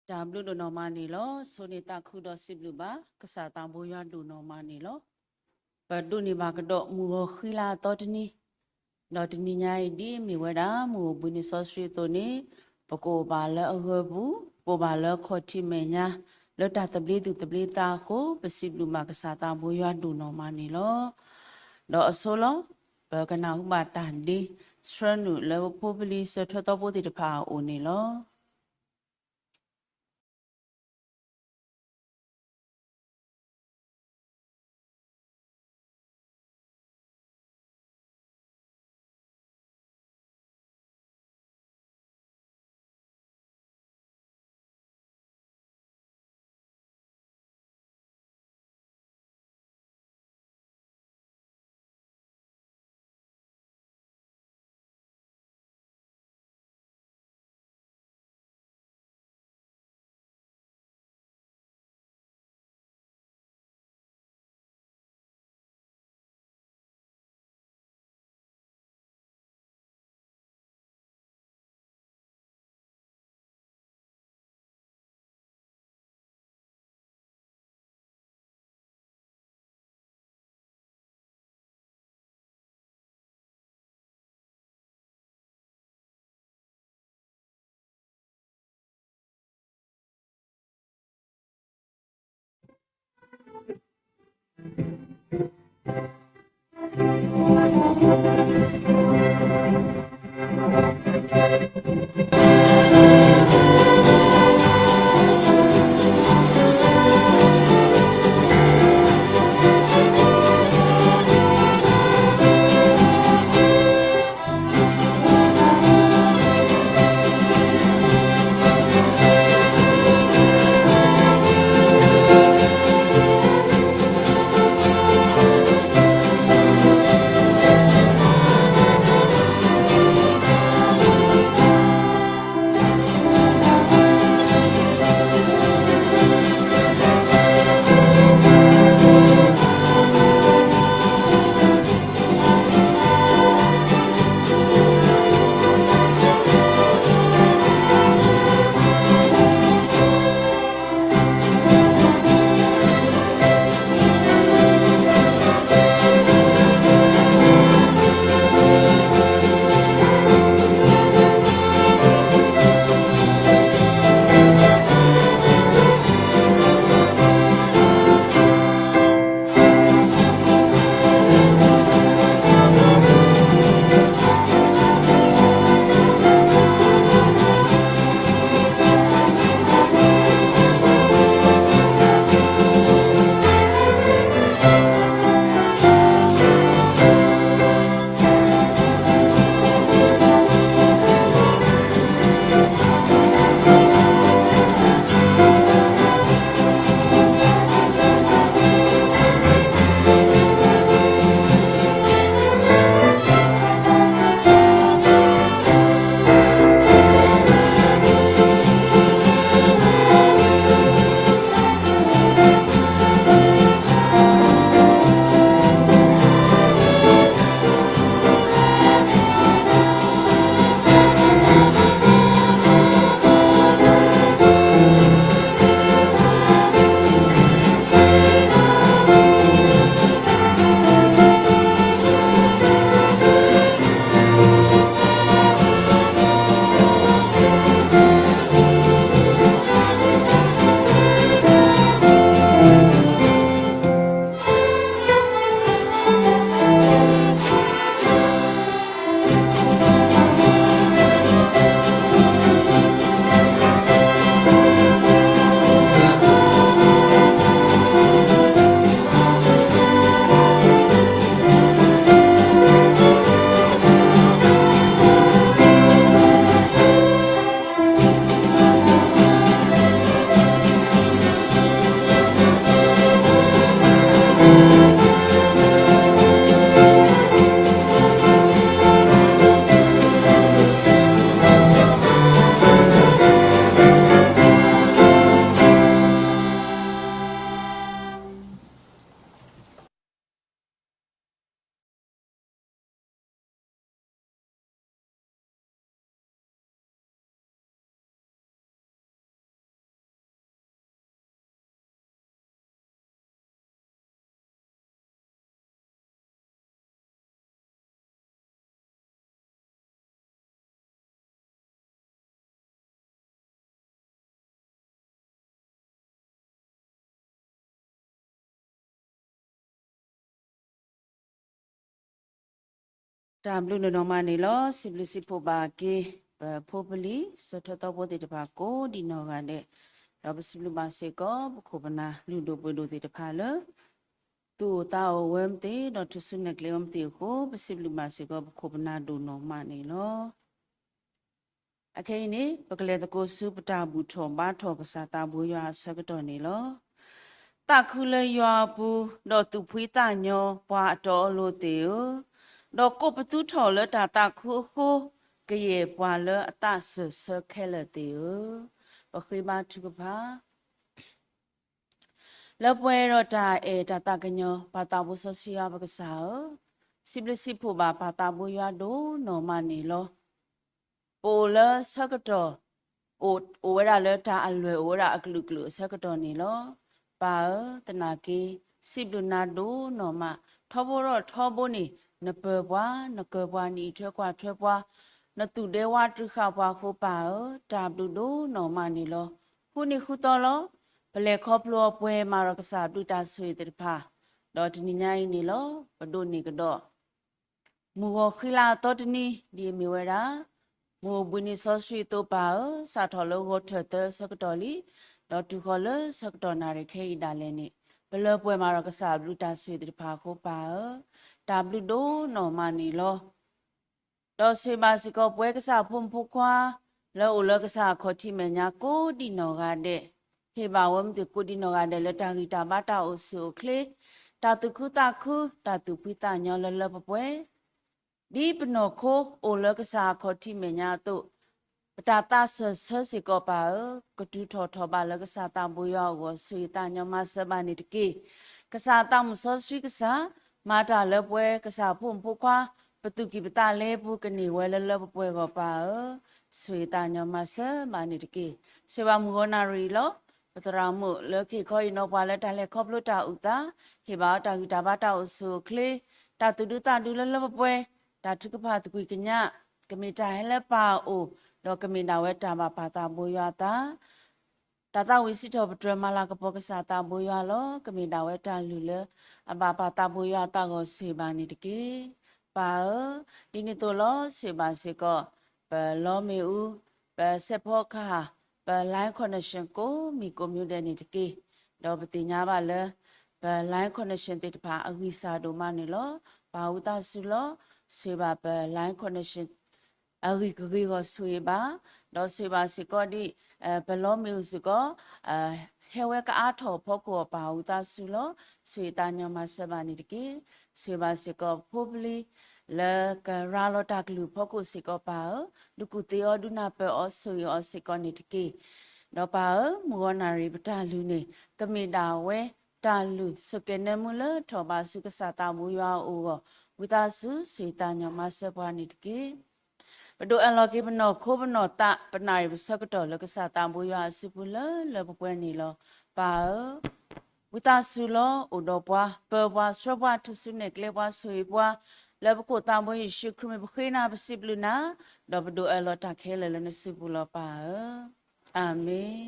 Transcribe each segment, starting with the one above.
တၢ်ဘျုးဒိၣ်နီၢ်မးန့ၣ်လီၤ. ဆိၣ်ဂ့ၤသးခုဒီးစံးဘျုးဘၣ် ကစၢ်သးဘိယွၤဒိၣ်နီၢ်မးန့ၣ်လီၤ. ပဒိးန့ၢ်ဘၣ်ကဒီးမုၢ်ဂီၤဃံလၤအသီတနံၤ, ဒီးတနံၤညါအံၤဒ်မ့ၢ်ဝဲဒၣ် မုၢ်အိၣ်ဘှံးနံၤစီဆှံအသိးန့ၣ်, ပကအိၣ်ဘၣ်လၢအဂၢၤပူၤ, ပကအိၣ်ဘၣ်လၢအခီၣ်ထံးမဲာ်ညါ, လၢတၢ်သဘျ့သူၣ်သဘျ့သးအဃိ, ပစံးဘျုးဘၣ်ကစၢ်သးဘိယွၤဒိၣ်နီၢ်မးန့ၣ်လီၤ. ဒီးအဆိလီၤ, ပကနၢ်ဟူဘၣ်တၢ်ဒ့ဆှၢနုာ်လၢပဖိပလံၤစၢၤထွဲသီဖိသ့ၣ်တဖၣ်အအိၣ်န့ၣ်လီၤ. တၢ်ဘျုးနီၢ်နီၢ်မးန့ၣ်လီၤ. စံးဘျုးစံးဖှိၣ်ဘၣ်က့ၤ ပဖိပလံၤ ဆၢထၢၣ်သီဖိသ့ၣ်တဖၣ်ကိးဒံးနီၢ်ဂၤဒဲး, ဒီးပစံးဘျုးဘၣ်စ့ၢ်ကီး ပခိၣ်ပနၢ်လုၢ်ဒိၣ်ပှ့ၤဒိၣ်သ့ၣ်တဖၣ်လၢ သူၣ်အိၣ်သးအိၣ်ဝဲမ့ၢ်သ့ ဒီးထူၣ်စုနဲၣ်ကျဲဝဲမ့ၢ်သ့အဃိ ပစံးဘျုးဘၣ်စ့ၢ်ကီး ပခိၣ်ပနၢ်ဒိၣ်နီၢ်မးန့ၣ်လီၤ. အခဲအံၤန့ၣ် ပကလဲၤသကိးဆူပတၢ်ဘူၣ်ထီၣ်ဘါထီၣ်ကစၢ်သးဘိယွၤအဆၢကတီၢ်န့ၣ်လီၤ. သးခုလၢယွၤအပူၤ, ဒီးသူၣ်ဖှံသးညီပှၤအတီအလိၤသ့ၣ်ဧၢ, ဒီးကိးပသူထီၣ်လၢတၢ်သးခုအဃိ, ကယဲၢ်ပှၤလၢအသးစၢၢ်ဆၢခဲလၢာ်သ့ၣ်ဧၢ, ပဃ့ဘါထုကဖၣ် လၢပှဲၤဒီးတၢ်အဲၣ်တၢ်သးကညီၤ ပၢ်သးဘိစီဆှံယွၤပကစၢ်ဧၢ, စံးဘျုးစံးဖှိၣ်ဘၣ်ပၢ်သးဘိယွၤဒိၣ်နီၢ်မးန့ၣ်လီၤ. ပအိၣ်လၢဆၢကတီၢ်, အိၣ်ဝဲဒၣ်လၢတၢ်အလွဲၢ်အိၣ်ဝဲဒၣ်အကလုာ်ကလုာ်အဆၢကတီၢ်န့ၣ်လီၤ. ပၢ်ဧၢ, သနာ်က့ စံးဘျုးနၤဒိၣ်နီၢ်မး, ထီဘိထီဘိန့ၣ် နပၢၤပှၤ, နကၢၤပှၤ, နအံးထွဲကွၢ်ထွဲပှၤ, နသူၣ်ဒဲဝါတြူာ်ဃာ်ပှၤအဃိ ပၢ်ဧၢ, တၢ်ဘျုးဒိၣ်နီၢ်မးန့ၣ်လီၤ. ဃုနံၤဃုသီလီၤ. ပလဲၤခီဖျိအပှဲၤမးဒီးကစၢ်ဘျုးတၢ်ဆိၣ်ဂ့ၤသ့ၣ်တဖၣ်, ဒီးတနံၤညါအံၤန့ၣ်လီၤ. ပဒိးန့ၢ်ကဒီး မုၢ်ဂီၤဃံလၤအသီတနံၤ ဒ်အမ့ၢ်ဝဲဒၣ် မုၢ်အိၣ်ဘှံးနံၤစီဆှံအသိး ပၢ်ဧၢ, စးထီၣ်လၢဂီၤထၢၣ်သၢဆၢကတီၢ်လံ, ဒီးတုၤဃီၤလၢဆၢကတီၢ်နၣ်ရံၣ်ခဲအံၤဒၣ်လဲာ်န့ၣ်, ပလၢပှဲၤမးဒီးကစၢ်ဘျုးတၢ်ဆိၣ်ဂ့ၤသ့ၣ်တဖၣ်အဃိ ပၢ်ဧၢ, တၢ်ဘျုးဒိၣ်နီၢ်မးန့ၣ်လီၤ. ဒီးဆိၣ်ဂ့ၤဘၣ်စ့ၢ်ကီးပဝဲကစၢ်ဖိမုၣ်ဖိခွါ လၢအိၣ်လၢကစၢ်အခီၣ်ထံးမဲာ်ညါကိးဒံးနီၢ်ဂၤဒဲး, ဟ့ၣ်ဘၣ်ဝဲမ့ၢ်သ့ၣ်ကိးဒံးနီၢ်ဂၤဒဲး လၢတၢ်ဂံၢ်တၢ်ဘါတၢ်အိၣ်ဆူၣ်အိၣ်ချ့, တၢ်သူၣ်ခုသးခု, တၢ်သူၣ်ဖှံသးညီလၢလၢပှဲၤပှဲၤ ဒ်ပနီၢ်ခိအိၣ်လၢကစၢ်အခီၣ်ထံးမဲာ်ညါအသိး, ပတၢ်သးစၢၢ်ဆၢစ့ၢ်ကီး ပၢ်ဧၢ, ကတုၤထီၣ်ထီၣ်ဘးလၢကစၢ်သးဘိယွၤအဂီၢ် ဆိၣ်ဂ့ၤသးညီမၤစၢၤဘၣ်န့ၣ်တက့ၢ်. ကစၢ်သးမုၣ်စီဆှံကစၢ်, မၤတၢ်လၢပဝဲကစၢ်ဖိမုၣ်ဖိခွါ, ပသူၣ်ကံၢ်ပသးလဲပူၤ ကန့ၢ်ဝဲလၢလၢပှဲၤပှဲၤအဂီၢ် ပၢ်ဧၢ, ဆိၣ်ဂ့ၤသးညီမၤစၢၤဘၣ်န့ၣ်တက့ၢ်. ဆိၣ်ဂ့ၤဘၣ်မုၢ်ဂီၤနၣ်ရံၣ်လီၤ. ပသရၣ်မုၣ်လၢကဟ့ၣ်ခီဟ့ၣ်နီၤပှၤလၢ တၢ်လဲၤခီဖျိတၢ်အုၣ်သး, ဟ့ၣ်ဘၣ်အီၤတၢ်ဂံၢ်တၢ်ဘါတၢ်အိၣ်ဆူၣ်အိၣ်ချ့, တၢ်သူၣ်ဒူသးဒူလၢလၢပှဲၤပှဲၤ, တၢ်ထုကဖၣ်သကွံာ်ကညး, ကမ့ၢ်တၢ်ဟဲလၢပၢ်အအိၣ်, ဒီးကမ့ၢ်ဒၣ်ဝဲတၢ်ဘၣ်ပၢ်သးဘိယွၤအသး တၢ်သးဝံၣ်စံးထီၣ်ပတြၢၤမၤလၤကပီၤကစၢ်သးဘိယွၤလီၤ. ကမ့ၢ်ဒၣ်ဝဲတၢ်လုၢ်လၢအဘၣ်ပၢ်သးဘိယွၤအသးအဂီၢ် ဆိၣ်ဂ့ၤဘၣ်န့ၣ်တက့ၢ်. ပၢ်ဧၢ, ဒ်န့ၣ်အသိးလီၤ ဆိၣ်ဂ့ၤဘၣ်စ့ၢ်ကီး ပလီမ့ၣ်အူ, ပစဲးဖီကဟၣ်, ပ line connection ကိးမံၤကိးမံၤဒဲးန့ၣ်တက့ၢ်. ဒီးပသ့ၣ်ညါဘၣ်လၢ ပ line connection သ့ၣ်တဖၣ်အဂံၢ်စၢ်ဒိၣ်မးန့ၣ်လီၤ. ပၢ်ဝံသးစူၤလီၤ ဆိၣ်ဂ့ၤဘၣ်ပ line connection အဂံၢ်ကဂ့ၤအဂီၢ်ဆိၣ်ဂ့ၤဘၣ်, ဒီးဆိၣ်ဂ့ၤဘၣ်စ့ၢ်ကီးဒ် ပလီမ့ၣ်အူစ့ၢ်ကီး ဟဲဝဲကအါထီၣ်အဖီခိၣ်အီၤ ပၢ်ဝံသးစူၤလီၤ ဆိၣ်ဂ့ၤသးညီမၤစၢၤဘၣ်န့ၣ်တက့ၢ်. ဆိၣ်ဂ့ၤဘၣ်စ့ၢ်ကီးပဖိပလံၤ လၢကရၤလီၤတၢ်ကလုၢ်အဖီခိၣ်စ့ၢ်ကီး ပၢ်ဧၢ, ဒုးကူၣ်သ့အီၤ ဒုးနၢ်ပၢၢ်အီၤ ဆိၣ်ဂ့ၤအီၤစ့ၢ်ကီးန့ၣ်တက့ၢ်. ဒီးပၢ်ဧၢ, မုၢ်ဂီၤနၣ်ရံၣ်ပတၢ်လုၢ်န့ၣ် ကမ့ၢ်ဒၣ်ဝဲတၢ်လုၢ်ဆိၣ်ကဲၤနၢမူလၢထီၣ်ဘးဆူကစၢ်သးဘိယွၤအအိၣ်အဂီၢ်, ဝံသးစူၤ ဆိၣ်ဂ့ၤသးညီမၤစၢၤပှၤန့ၣ်တက့ၢ်. ပဒိးအၢၣ်လီၤက့ၤပနီၢ်ခိပနီၢ်သး ပနၣ်ရံၣ်ပဆၢကတီၢ်လၢကစၢ်သးဘိယွၤအစုပူၤလၢလၢပှဲၤပှဲၤန့ၣ်လီၤ. ပၢ်ဧၢ, ဝံသးစူၤလီၤ အိၣ်ဒီးပှၤ, ပၢၤပှၤ, ဆှၢပှၤ, ထူၣ်စုနဲၣ်ကျဲပှၤ, ဆိၣ်ဂ့ၤပှၤ, လၢပခိၣ်သးဘိယ့ၣ်ၡူးခရံာ်မံၤ ပဃ့နၤပစံးဘျုးနၤ, ဒီးပဒိးအၢၣ်လီၤတၢ်ခဲလၢာ်လၢနစုပူၤလီၤ ပၢ်ဧၢ. အၤမ့ၣ်.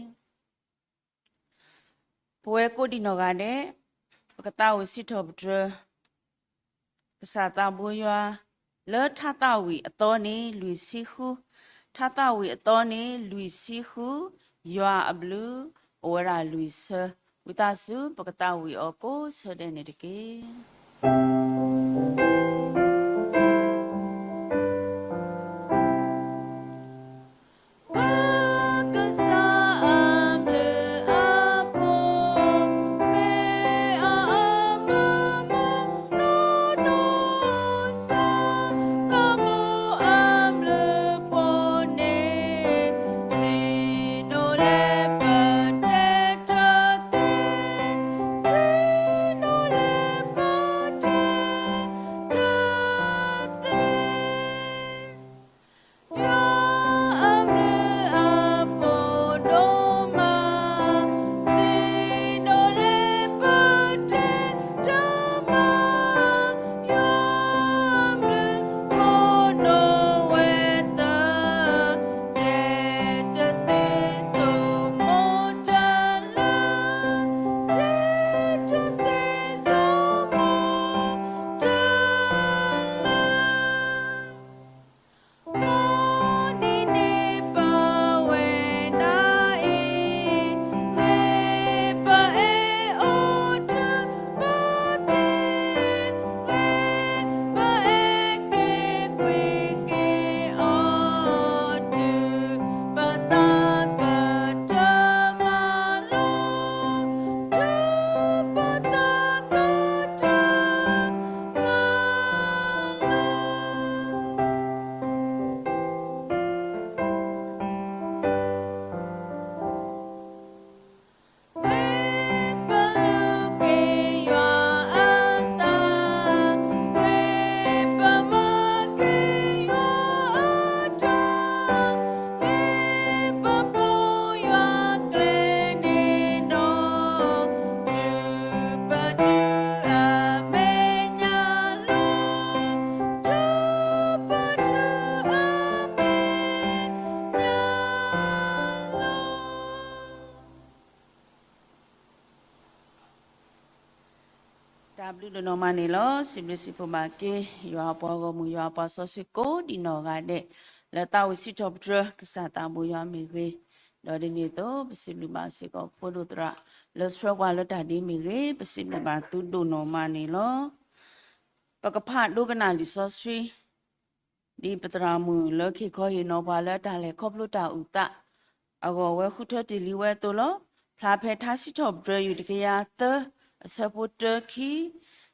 ပဝဲကိးဒံးနီၢ်ဂၤဒဲး, ပကသးဝံၣ်စံးထီၣ်ပတြၢၤ ကစၢ်သးဘိယွၤ လၢထါသးဝံၣ်အသီန့ၣ်လွံၢ်ဆံဃု, ထါသးဝံၣ်အသီန့ၣ်လွံၢ်ဆံဃု, ယွၤအဘျုး အိၣ်ဝဲဒၣ်လွံၢ်ဆၢ, ဝံသးစူၤ ပကသးဝံၣ်အီၤကိးဆၢဒဲးန့ၣ်တက့ၢ်. တၢ်ဘျုးဒိၣ်နီၢ်မးန့ၣ်လီၤ. စံးဘျုးစံးဖှိၣ်ဘၣ်က့ၤ ယွၤအပှၤဂီၢ်မုၢ် ယွၤအပှၤစီဆှံကိးဒံးနီၢ်ဂၤဒဲး လၢသးဝံၣ်စံးထီၣ်ပတြၢၤ ကစၢ်သးဘိယွၤမ့ၢ်ဂ့ၤ, ဒီးဒ်န့ၣ်အသိး ပစံးဘျုးဘၣ်စ့ၢ်ကီးဖိဒိၣ်သရၣ် လၢဆှၢပှၤလၢတၢ်ဒ်မ့ၢ်ဂ့ၤ, ပစံးဘျုးဘၣ်သုဒိၣ်နီၢ်မးန့ၣ်လီၤ. ပကဖးဒိကနၣ်လံာ်စီဆှံ ဒ်ပသရၣ်မုၣ်လၢက့ၤခီဟ့ၣ်နီၤပှၤလၢတၢ်လဲၤခီဖျိတၢ်အုၣ်သးအဂီၢ် အဝဲဃုထၢတ့ၢ်လံဝဲအသိးလီၤ. ဖျါဖဲထါစံးထီၣ်ပတြၢၤ ယူၢ်တကယၤသၢ အဆၢဖိတၢခံ,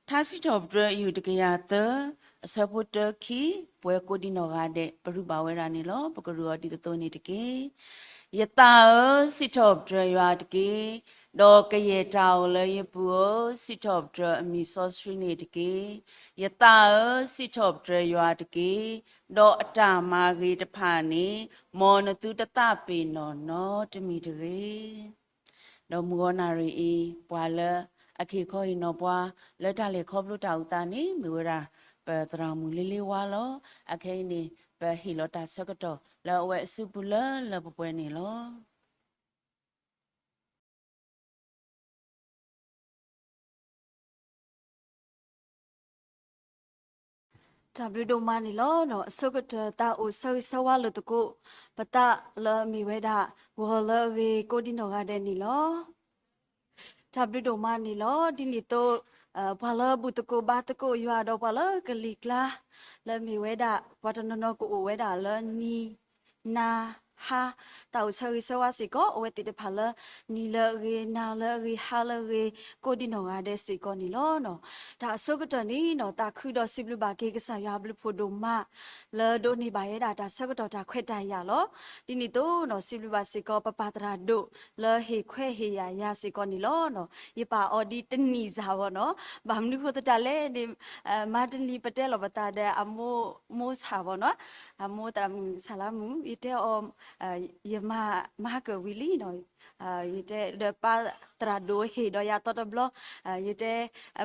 ထါစံးထီၣ်ပတြၢၤ ယူၢ်တကယၤသၢ အဆၢဖိတၢခံ, ပှၤကိးဒံးနီၢ်ဂၤဒဲး ပရုၢ်ဘၣ်ဝဲဒၣ်န့ၣ်လီၤ. ပကရုၢ်အီၤဒ်သိးသိးန့ၣ်တက့ၢ်. ယသးဧၢ, စံးထီၣ်ပတြၢၤယွၤတက့ၢ်. ဒီးကယဲၢ်တၢ်အိၣ်လၢယပူၤဧၢ, စံးထီၣ်ပတြၢၤအမံၤစီဆှံန့ၣ်တက့ၢ်. ယသးဧၢ, စံးထီၣ်ပတြၢၤယွၤတက့ၢ်. ဒီးအတၢ်မၤဂ့ၤတဖၣ်န့ၣ် မ်နသုတသးပ့ၤနီၣ်နီတမံၤတဂ့ၤ. ဒီးမုၢ်ဂီၤနၣ်ရံၣ်အံၤ ပှၤလၢအက့ၤခီဟ့ၣ်နီၤပှၤ လၢတၢ်လဲၤခီဖျိတၢ်အုၣ်သးန့ၣ် မ့ၢ်ဝဲဒၣ် ပသရၣ်မုၣ်လ့လ့ဝါလီၤ. အခဲအံၤန့ၣ် ပဟ့ၣ်လီၤတၢ်ဆၢကတီၢ်လၢအဝဲအစုပူၤလၢလၢပှဲၤပှဲၤန့ၣ်လီၤ. တၢ်ဘျုးဒိၣ်မးန့ၣ်လီၤ. အဆိကတၢၢ်သးအိၣ်ဆၢဂ့ၤဆၢဝါလိာ်သကိး ပသးလၢအမ့ၢ်ဝဲဒၣ် ဂီၤလၢအဂ့ၤကိးဒံးနီၢ်ဂၤဒဲးန့ၣ်လီၤ. တၢ်ဘျုးဒိၣ်မးန့ၣ်လီၤ. ဒ်န့ၣ်အသိး ပှၤလၢဘူၣ်သကိးဘါသကိးယွၤ ဒီးပှၤလၢကလံၤကျါ လၢအမ့ၢ်ဝဲဒၣ် ပှၤတနီၤနီၤကအိၣ်ဝဲဒၣ်လၢနံၤ နၤ ဟါ သးအိၣ်ဆၢဂ့ၤဆၢဝါစ့ၢ်ကီး အဝဲသ့ၣ်တဖၣ်လၢ နံၤလၢအဂ့ၤ နၤလၢအဂ့ၤ ဟါလၢအဂ့ၤ ကိးဒံးနီၢ်ဂၤဒဲးစ့ၢ်ကီးန့ၣ်လီၤ. တၢ်အဆိကတၢၢ်န့ၣ်နီၤ သးခုဒီးစံးဘျုးဘၣ်က့ၤကစၢ်ယွၤအဘျုးဖှိၣ်ဒိၣ်မး လၢဒိးန့ၢ်ဘၣ်ဝဲဒၣ်တၢ်ဆၢကတီၢ်တၢ်ခွဲးတၢ်ယာ်လီၤ. ဒ်န့ၣ်အသိးနီၤ စံးဘျုးဘၣ်စ့ၢ်ကီး ပပၢ်သရၣ်ဒိၣ်လၢဟ့ၣ်ခွဲးဟ့ၣ်ယာ်ယၤစ့ၢ်ကီးန့ၣ်လီၤ. ယပာ်အီၤဒ်တနံၣ်စၢ်ဘၣ်နီၤ. ဘၣ်မနုၤဃိသတးလဲၣ်န့ၣ် မၤတနံၤပတဲလီၤပသးဒီးအမိၢ် မိၢ်ဆၣ်ဘၣ်နီၤ, အမိၢ်သရၣ်မုၣ်ဆၣ်လါမုၣ် ယတဲအီၤ ယမၤကၢၣ်ဝံၤလံနီၤ, ယတဲဒီးပၢ်သရၣ်ဒိၣ်ဟ့ၣ်ဒီးယၤသီတဘျီ, ယတဲ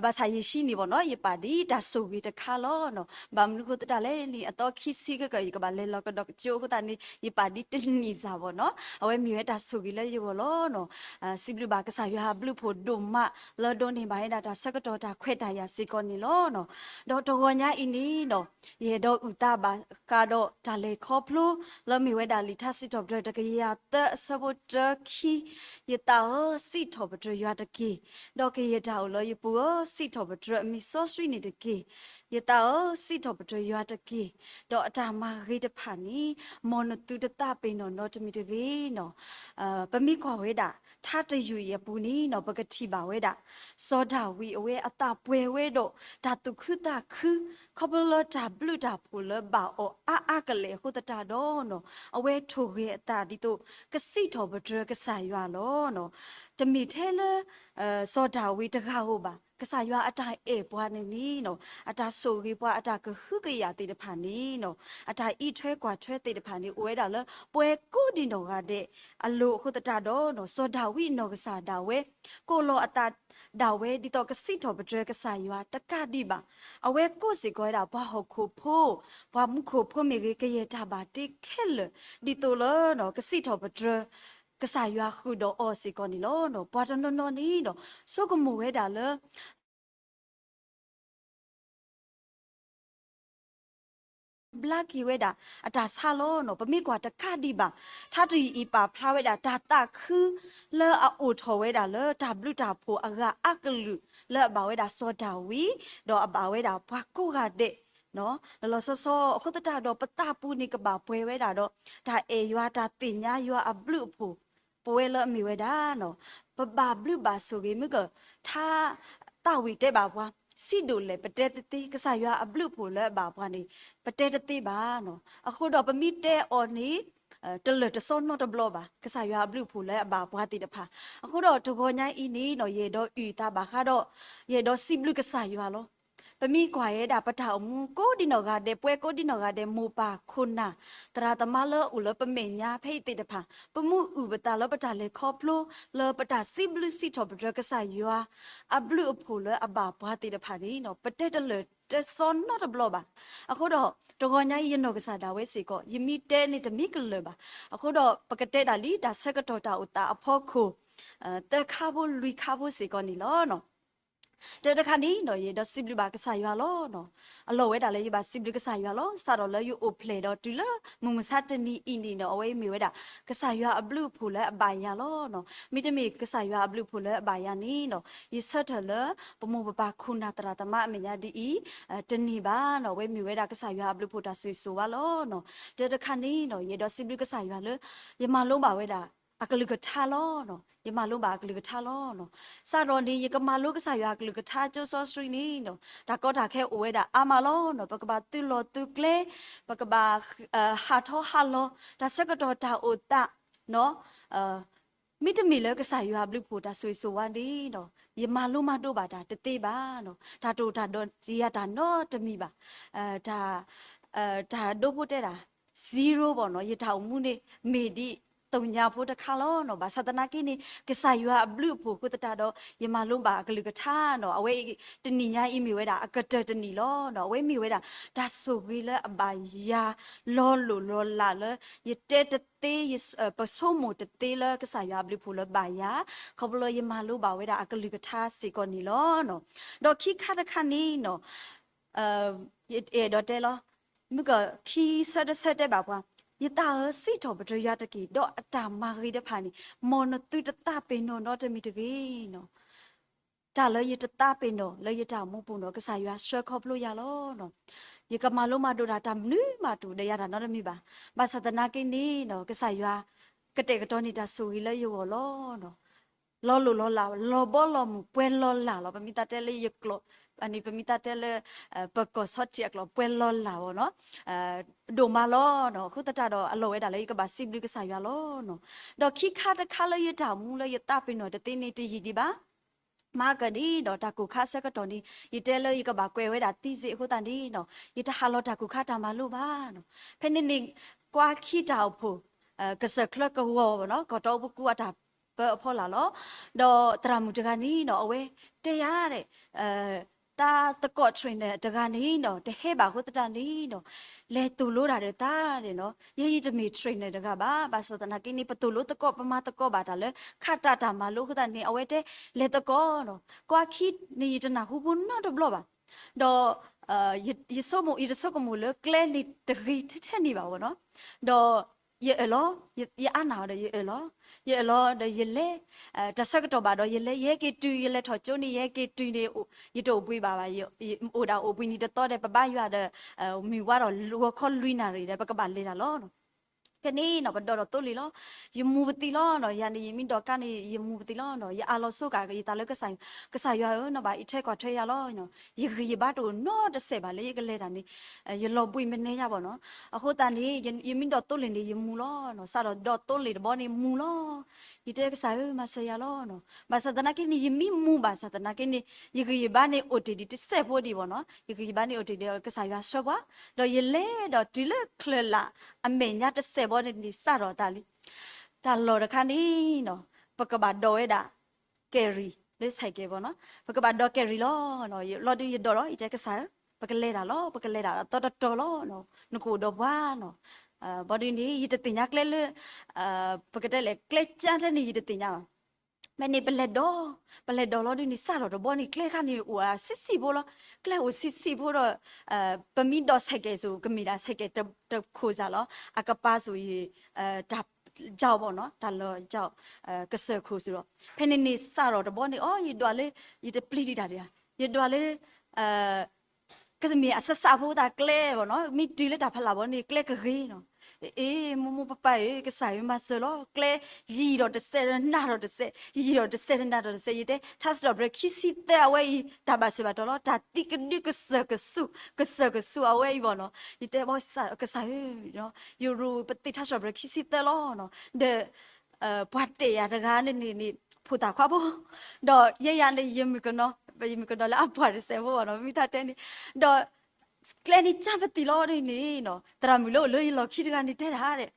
ဘၣ်ဆၣ်ယဲၢ်ဆံန့ၣ်ဘၣ်နီၤ ယပာ်ဒ်တၢ်ဆိၣ်ဂ့ၤတခါလီၤနီၤ. ဘၣ်မနုၤဃိသတးလဲၣ်န့ၣ် အသီခံဆံကကၢၢ် ယကဘၣ်လဲၤလီၤကဒီးကၠိအဃိသတးန့ၣ် ယပာ်ဒ်တနံၣ်စၢ်ဘၣ်နီၤ. အဝဲမ့ၢ်ဝဲတၢ်ဆိၣ်ဂ့ၤလၢယဂီၢ်လီၤနီၤ. စံးဘျုးဘၣ်ကစၢ်ယွၤအဘျုးဖှိၣ်ဒိၣ်မး လၢဒိးန့ၢ်ဘၣ်ဝဲဒၣ်တၢ်ဆၢကတီၢ်တၢ်ခွဲးတၢ်ယာ်စ့ၢ်ကီးန့ၣ်လီၤနီၤ. ဒီးတဂီၤညါအံၤန့ၣ်နီၤ ယအဲၣ်ဒိးအုၣ်သးဘၣ်ဃးဒီးတၢ်လဲၤခီဖျိ လၢမ့ၢ်ဝဲဒၣ်လံာ်ထါစံးထီၣ်ပတြၢၤ တကယၤသၢအဆၢဖိတၢခံ, ယသးဧၢ, စံးထီၣ်ပတြၢၤယွၤတက့ၢ်. ဒီးကယဲၢ်တၢ်အိၣ်လၢယပူၤဧၢ, စံးထီၣ်ပတြၢၤအမံၤစီဆှံန့ၣ်တက့ၢ်. ယသးဧၢ, စံးထီၣ်ပတြၢၤယွၤတက့ၢ်. ဒီးအတၢ်မၤဂ့ၤတဖၣ်န့ၣ် မ်နသုတသးပ့ၤနီၣ်နီတမံၤတဂ့ၤနီၤ. ပမ့ၢ်ကွၢ်ဝဲဒၣ် ထါတယုၢ်အံၤအပူၤန့ၣ်နီၤ ပကထံၣ်ဘၣ်ဝဲဒၣ် စီၤဒၤဝံးအဝဲအသးပှဲၤဝဲဒီး တၢ်သူၣ်ခုသးခု ခီဖျိလၢတၢ်ဘျုးတၢ်ဖှိၣ်လၢဘၣ်အီၤအါအါကလဲာ်အဃိသတးဒီးနီၤ အဝဲထိၣ်ဂဲၤအသးဒ်သိး ကစံးထီၣ်ပတြၢၤကစၢ်ယွၤလီၤနီၤ. တမ့ၢ်ထဲလၢ စီၤဒၤဝံးတဂၤဧိၤဘၣ်, ကစၢ်ယွၤအတၢ်အဲၣ်ပှၤန့ၣ်န့ၣ်နီၤ အတၢ်ဆိၣ်ဂ့ၤပှၤ အတၢ်ကဟုကယာ်သ့ၣ်တဖၣ်န့ၣ်နီၤ အတၢ်အံးထွဲကွၢ်ထွဲသ့ၣ်တဖၣ်န့ၣ် အိၣ်ဝဲဒၣ်လၢပှၤကိးဒံးနီၢ်ဂၤဒဲးအလိၤအဃိသတးဒီးနီၤ စီၤဒၤဝံးအနီၢ်ကစၢ်ဒၣ်ဝဲ ကိးလီၤအသးဒၣ်ဝဲဒ်သိးကစံးထီၣ်ပတြၢၤကစၢ်ယွၤတကးဒံးဘၣ်. အဝဲကိးစ့ၢ်ကီးဝဲဒၣ်ပှၤဟီၣ်ခိၣ်ဖိ, ပှၤမူခိၣ်ဖိမ့ၢ်ဂ့ၤ ကယဲၢ်တၢ်ဘၣ်တ့ခဲလၢာ် ဒ်သိးလၢ ကစံးထီၣ်ပတြၢၤ ကစၢ်ယွၤဃုာ်ဒီးအီၤစ့ၢ်ကီးန့ၣ်လီၤ. ပှၤတနီၤနီၤန့ၣ်ဒီး ဆိကမိၣ်ဝဲဒၣ်လၢ ဘျါက့ၤဝဲဒၣ်အတၢ်ဆါလီၤနီၤ. ပမ့ၢ်ကွၢ်တကးဒံးဘၣ် ထါတယုၢ်အံၤပာ်ဖျါဝဲဒၣ်တၢ်သးခု လၢအအိၣ်ထီၣ်ဝဲဒၣ်လၢတၢ်ဘျုးတၢ်ဖှိၣ်အဂၤအကလုာ်လၢအဘၣ်ဝဲဒၣ်စီၤဒၤဝံး ဒီးအဘၣ်ဝဲဒၣ်ပှၤကိးဂၤဒဲး လီၤလီၤဆီဆီအဃိသတးဒီး ပသးပူၤန့ၣ်ကဘၣ်ပှဲၤဝဲဒၣ်ဒီး တၢ်အဲၣ်ယွၤ တၢ်သ့ၣ်ညါယွၤအဘျုးအဖှိၣ် ပဝဲလၢအမ့ၢ်ဝဲဒၣ်နီၤ ပဘၣ်ဘျုးဘၣ်ဆိၣ်ဂ့ၤမ့ၢ်က ထါသးဝံၣ်တဲဘၣ်ပှၤ စံးဒိၣ်လဲၣ် ပတဲတသ့ ကစၢ်ယွၤအဘျုးအဖှိၣ်လၢအဘၣ်ပှၤန့ၣ် ပတဲတသ့ဘၣ်နီၤ. အဃိဒီးပမ့ၢ်တဲအီၤန့ၣ် တလၢာ်တစီနီတဘျီဘၣ် ကစၢ်ယွၤအဘျုးအဖှိၣ်လၢအဘၣ်ပှၤသ့ၣ်တဖၣ်. အဃိဒီးတဂီၤညါအံၤန့ၣ်နီၤ ယအဲၣ်ဒိးအုၣ်သးဘၣ်ဃးဒီး ယအဲၣ်ဒိးစံးဘျုးကစၢ်ယွၤလီၤ. ပမ့ၢ်ကွၢ်ဝဲဒၣ်ပတၢ်အိၣ်မူကိးဒံးနီၢ်ဂၤဒဲး ပှၤကိးဒံးနီၢ်ဂၤဒဲး မိၢ်ပၢ်ခိၣ်နၢ် သရၣ်သမါလၢအအိၣ်လၢပမဲာ်ညါဖဲအံၤသ့ၣ်တဖၣ် ပမ့ၢ်အုၣ်ပသးလၢပတၢ်လဲၤခီဖျိ လၢပတၢ်စံးဘျုးစံးထီၣ်ပတြၢၤကစၢ်ယွၤ အဘျုးအဖှိၣ်လၢအဘၣ်ပှၤသ့ၣ်တဖၣ်န့ၣ်နီၤ ပတဲတလၢာ်တစီနီတဘျီဘၣ်. အဃိဒီး တဂီၤညါအံၤယနီၢ်ကစၢ်ဒၣ်ဝဲစ့ၢ်ကီး ယမ့ၢ်တဲန့ၣ်တမ့ၢ်ကလၢာ်ဘၣ်. အဃိဒီးပကတဲဒၣ်လံ တၢ်ဆၢကတီၢ်တၢ်အိၣ်သးအဖီခိၣ် သၢခါဖိလွံၢ်ခါဖိစ့ၢ်ကီးန့ၣ်လီၤ. တၢ်တခါန့ၣ်နီၤ ယအဲၣ်ဒိးစံးဘျုးဘၣ်ကစၢ်ယွၤလီၤနီၤ. အလီၢ်ဝဲဒၣ်လၢယဘၣ်စံးဘျုးကစၢ်ယွၤလီၤ. စးထီၣ်လၢယအိၣ်ဖျဲၣ်ဒီးတုၤလၢမုၢ်မဆါတနံၤအံၤန့ၣ်နီၤ အဝဲအံၤမ့ၢ်ဝဲဒၣ် ကစၢ်ယွၤအဘျုးအဖှိၣ်လၢအဘၣ်ယၤလီၤနီၤ. မ့တမ့ၢ်ကစၢ်ယွၤအဘျုးအဖှိၣ်လၢအဘၣ်ယၤန့ၣ်နီၤ ယဆၢထၢၣ်လၢပမိၢ်ပပၢ်ခိၣ်နၢ်သရၣ်သမါအမဲာ်ညါဒ်အံၤ တန့ၢ်ဘၣ်နီၤ. အဝဲမ့ၢ်ဝဲဒၣ်ကစၢ်ယွၤအဘျုးအဖှိၣ်တၢ်ဆိၣ်ဂ့ၤဆိၣ်ဝါလီၤနီၤ. တၢ်တခါန့ၣ်နီၤ ယအဲၣ်ဒိးစံးဘျုးကစၢ်ယွၤလၢ ယမၤလိဘၣ်ဝဲဒၣ် အကလုၢ်ကထါလီၤနီၤ. ယမၤလိဘၣ်အကလုၢ်ကထါလီၤနီၤ. စးထီၣ်န့ၣ် ယကမၤလိကစၢ်ယွၤအကလုၢ်ကထါကၠိစီဆှံန့ၣ်နီၤ တၢ်ကီတၢ်ခဲအိၣ်ဝဲဒၣ်အါမးလီၤနီၤ. ပကဘၣ်သုးလီၢ်သုးကျဲ, ပကဘၣ် ဟးထီၣ်ဟးလီၤ, တၢ်ဆၢကတီၢ်တၢ်အိၣ်သးနီၤ မ့တမ့ၢ်လၢကစၢ်ယွၤအဘျုးအဖှိၣ်တၢ်ဆိၣ်ဂ့ၤဆိၣ်ဝါန့ၣ်နီၤ ယမၤလိမၤဒိးဘၣ်တၢ်တသ့ဘၣ်နီၤ. တၢ်တိာ်တၢ်ဒီးယၤတၢ်နီတမံၤဘၣ်. တၢ် တၢ်ဒိဖိတဲဒၣ် zero ဘၣ်နီၤ. ယတၢ်အိၣ်မူန့ၣ် မ့ၢ်ဒ်သိညါဖိတခါလီၤနီၤ. ဘၣ်ဆၣ်သနာ်က့န့ၣ် ကစၢ်ယွၤအဘျုးအဖှိၣ်အဃိသတးဒီး ယမၤလိဘၣ်အကလုၢ်ကထါနီၤ. အဝဲအံၤ တနံၤညါအံၤမ့ၢ်ဝဲဒၣ် အကတၢၢ်တနံၤလီၤနီၤ. အဝဲမ့ၢ်ဝဲဒၣ် တၢ်ဆိၣ်ဂ့ၤလၢအဘၣ်ယၤ လီၤလိၢ်လီၤလးလၢ ယတဲတသ့ ပဆိကမိၣ်တသ့လၢကစၢ်ယွၤအဘျုးအဖှိၣ်လၢဘၣ်ယၤ ခီဖျိလၢယမၤလိဘၣ်ဝဲဒၣ်အကလုၢ်ကထါစ့ၢ်ကီးန့ၣ်လီၤနီၤ. ဒီးခံခါတခါန့ၣ်နီၤ ယအဲၣ်ဒိးတဲလီၤ မုၢ်ကီၢ်ခံဆၢတဆၢတဲဘၣ်ပှၤ, ယသးဧၢ, စံးထီၣ်ပတြၢၤယွၤတက့ၢ်, ဒီးအတၢ်မၤဂ့ၤတဖၣ်န့ၣ် မ်နသုတသးပ့ၤနီၣ်နီတမံၤတဂ့ၤနီၤ. တၢ်လၢယတသးပ့ၤနီၣ်လၢယတၢ်အိၣ်မူပူၤနီၤ ကစၢ်ယွၤဆှၢခီဖျိယၤလီၤနီၤ. ယကမၤလိမၤဒိးတၢ် တၢ်မနုၤမးတအိၣ်ဒီးယၤတၢ်နီတမံၤဘၣ်. ဘၣ်ဆၣ်သနာ်က့န့ၣ်နီၤ ကစၢ်ယွၤ ကတဲာ်ကတီၤန့ၢ်တၢ်ဆိၣ်ဂ့ၤလၢယဂီၢ်လီၤနီၤ. လီၤလိၢ်လီၤလး လီၤဘီလီၤမုၢ် ပှဲၤလီၤလးလီၤ. ပမ့ၢ်သးတဲလၢယကျိာ် န့ၣ် ပမ့ၢ်သးတဲလၢ ပကီၢ်ဆီထံးအကျိာ် ပှဲၤလီၤလးအီၤနီၤ. ဒိၣ်မးလီၤနီၤ. အဃိသတးဒီးအလီၢ်ဝဲဒၣ်လၢယကဘၣ်စံးဘျုးကစၢ်ယွၤလီၤနီၤ. ဒီးခံခါတခါလၢယတၢ်အိၣ်မူလၢယသးပ့ၤနီၣ်တသ့န့ၣ် တယံာ်ဒံးဘၣ် မၤကဒံးဒီးတၢ်ကူၣ်ခါဆၢကတီၢ်န့ၣ် ယတဲလၢယကဘၣ်ကွဲးဝဲဒၣ်သံစ့အဃိသတးန့ၣ်နီၤ ယတဟးလီၤတၢ်ကူၣ်ခါတၢ်မၤလိဘၣ်နီၤ. ဖဲန့ၣ်န့ၣ် ကွၢ်ခံတၢ်အိၣ်ဖှိၣ် ကစၢၢ်ချၢကဝီၤနီၤ ကီၢ်တီပကူအတၢ်ပၢအဖီလာ်လီၤ. ဒီးသရၣ်မုၣ်တဂၤန့ၣ်နီၤ အဝဲတဲယၤဒီး တၢ်သကိး trainer တဂၤန့ၣ်နီၤ တဟဲဘၣ်အဃိသတးန့ၣ်နီၤ လဲၤသိၣ်လိတၢ်ဒီးသးန့ၣ်နီၤ. ယဲယတမ့ၢ် trainer တဂၤဘၣ်. ဘၣ်ဆၣ်သနာ်က့န့ၣ် ပသိၣ်လိသကိး ပမၤသကိးဘၣ်တၢ်လၢ ခါတၢ်တၢ်မၤလိအဃိသတးန့ၣ် အဝဲတဲ လဲၤသကိးနီၤ. ကွၢ်ခံန့ၣ် ယတနၢ်ဟူဖိနီတဘျီဘၣ်. ဒီး ယဆိကမိၣ် ယတဆိကမိၣ်လၢကျဲန့ၣ်တဂ့ၤထဲထဲန့ၣ်ဘၣ်ဝဲနီၤ. ဒီး ယအၢၣ်လီၤ ယအါနၢ်အီၤဒီးယအၢၣ်လီၤ ယအၢၣ်လီၤဒီးယလဲၤ တၢ်ဆၢကတီၢ်ဘၣ်ဒီးယလဲၤ ယဟဲက့ၤတုၤ ယလဲၤထီၣ်ကၠိန့ၣ် ယဟဲက့ၤတုၤန့ၣ် ယတအိၣ်ဘှံးဘၣ်ဘၣ်. ယအိၣ်ဒၣ်အိၣ်ဘှံးနံၤတသီဒီး ပဘါယွၤဒီး မုၢ်ဝါထီၣ်ဂီၤခီလွံၢ်နၣ်ရံၣ်ဒီး ပကဘၣ်လဲၤတၢ်လီၤနီၤ. ဖဲန့ၣ်နီၤ ပဒိးထီၣ်သိလ့ၣ်လီၤ. ယမူပသံလီၤနီၤ. ယၤန့ၣ် ယမ့ၢ်ဒိးကါန့ၣ် ယမူပသံလီၤနီၤ. ယအးလီၤဆိကမိၣ်က့ၤယသးလၢကစၢ်ယွၤဧၢ, နီၢ်ဘၣ်အံးထွဲကွၢ်ထွဲယၤလီၤ. ယဂံၢ်ယဘါတအိၣ်နီတစဲးဘၣ်လၢယကလဲၤတၢ်န့ၣ် ယလီၤဘှံးမနုၤယၤဘၣ်နီၤ. အဃိသတးန့ၣ် ယမ့ၢ်ဒိးသိလ့ၣ်န့ၣ် ယမူလီၤနီၤ. စးထီၣ်ဒိးသိလ့ၣ်တဘျီန့ၣ်မူလီၤ. ယတဲကစၢ်ဧၢ မၤစၢၤယၤလီၤနီၤ. ဘၣ်ဆၣ်သနာ်က့န့ၣ် ယမ့ၢ်မူဘၣ်ဆၣ်သနာ်က့န့ၣ် ယဂံၢ်ယဘါန့ၣ်အိၣ်တ့ၢ်ဒံးတစဲးဖိဒံးဘၣ်နီၤ. ယဂံၢ်ယဘါန့ၣ်အိၣ်တ့ၢ်ဒံး ကစၢ်ယွၤဆှၢပှၤ ဒီးယလဲၤဒီးတုၤလၢချၢၣ်လၢ်အမဲာ်ညါတစဲးဖိန့ၣ် စးထီၣ်အသးလံ. တၢ်လီၢ်တခါန့ၣ်နီၤ ပကဘၣ်ဒိးဝဲဒၣ် ကဲၤရံၣ် လၢ cycle ဘၣ်နီၤ. ပကဘၣ်ဒိးကဲၤရံၣ်လီၤ. လီၤဒုးယဒိးလီၤ ယတဲကစၢ်ဧၢ ပကလဲၤတၢ်လီၤ ပကလဲၤတၢ်လီၤ သီတတီၤလီၤ. နကအိၣ်ဒီးပှၤနီၤ. ဘၣ်ဒုးန့ၣ် ယတသ့ၣ်ညါကျဲလၢ ပကတဲလဲၣ် ကျဲကၢထဲန့ၣ် ယတသ့ၣ်ညါဘၣ်. ဖဲန့ၣ် ပလဲၤဒိး ပလဲၤဒိးလီၤဒုးန့ၣ် စးထီၣ်တဘျီန့ၣ် ကျဲခါန့ၣ်အိၣ်ဆံးဆံးဖိလီၤ. ကျဲအိၣ်ဆံးဆံးဖိဒီး ပမ့ၢ်ဒိး cycle စ့ၢ် ကမ့ၢ်ဒၣ် cycle တခိၣ်စ့ၢ်လီၤ. အကပၤစ့ၢ် တၢ် ကၠီဘၣ်နီၤ တၢ်လီၢ်ကၠီ ကစၢၢ်ခိၣ်စ့ၢ်ဒီး ဖဲန့ၣ်န့ၣ်စးထီၣ်တဘျီန့ၣ် အိ ယဒွးလၢ ယတပျံၤဒံးတၢ်ဒံးဧါ ယဒွးလၢ ကမ့ၢ်အစစးဖိသးကျဲဘၣ်နီၤ မ့ၢ်တုၤလၢတၢ်ဖးလၢ်ဘီန့ၣ် ကျဲကဂ့ၤနီၤ. အ့ မိၢ်မိၢ်ပၢ်ပၢ်ဧၢ ကစၢ်ဧၢ မၤစၢၤလီၤ ကျဲယံာ်ဒီးတစဲး နးဒီးတစဲး ယံာ်ဒီးတစဲး နးဒီးတစဲး ယတဲ ထါစံးထီၣ်ပတြၢၤခံဆံသၢအဝဲအံၤ တၢ်ဘၣ်စၢၤဘၣ်တီၤလီၤ တၢ်သံကဒုကစၢၢ်ကဆူၣ် ကစၢၢ်ကဆူၣ်အဝဲအံၤဘၣ်နီၤ ယတဲဘၣ်ကစၢ်ဧၢ ယရိပသ့ၣ်ထါစံးထီၣ်ပတြၢၤခံဆံသၢလီၤနီၤ ဒီး ပှၤတဲယၤတဂၤန့ၣ်န့ၣ် ဖိသၣ်ခွါဖိ ဒီးယဲယၤန့ၣ် ယမုၣ်ကနီၤ ယမုၣ်ကနီၤလၢအပှၢ်တစဲးဖိဘၣ်နီၤ မ့ၢ်တၢ်တဲန့ၣ် ဒီး ကျဲန့ၣ်ကၢ်ပသံၣ်လီၤဒ်န့ၣ်နီၤ သရၣ်မုၣ်လၢအိၣ်လၢယလီၢ်ခံတဂၤန့ၣ်တဲဒၣ်ဒီး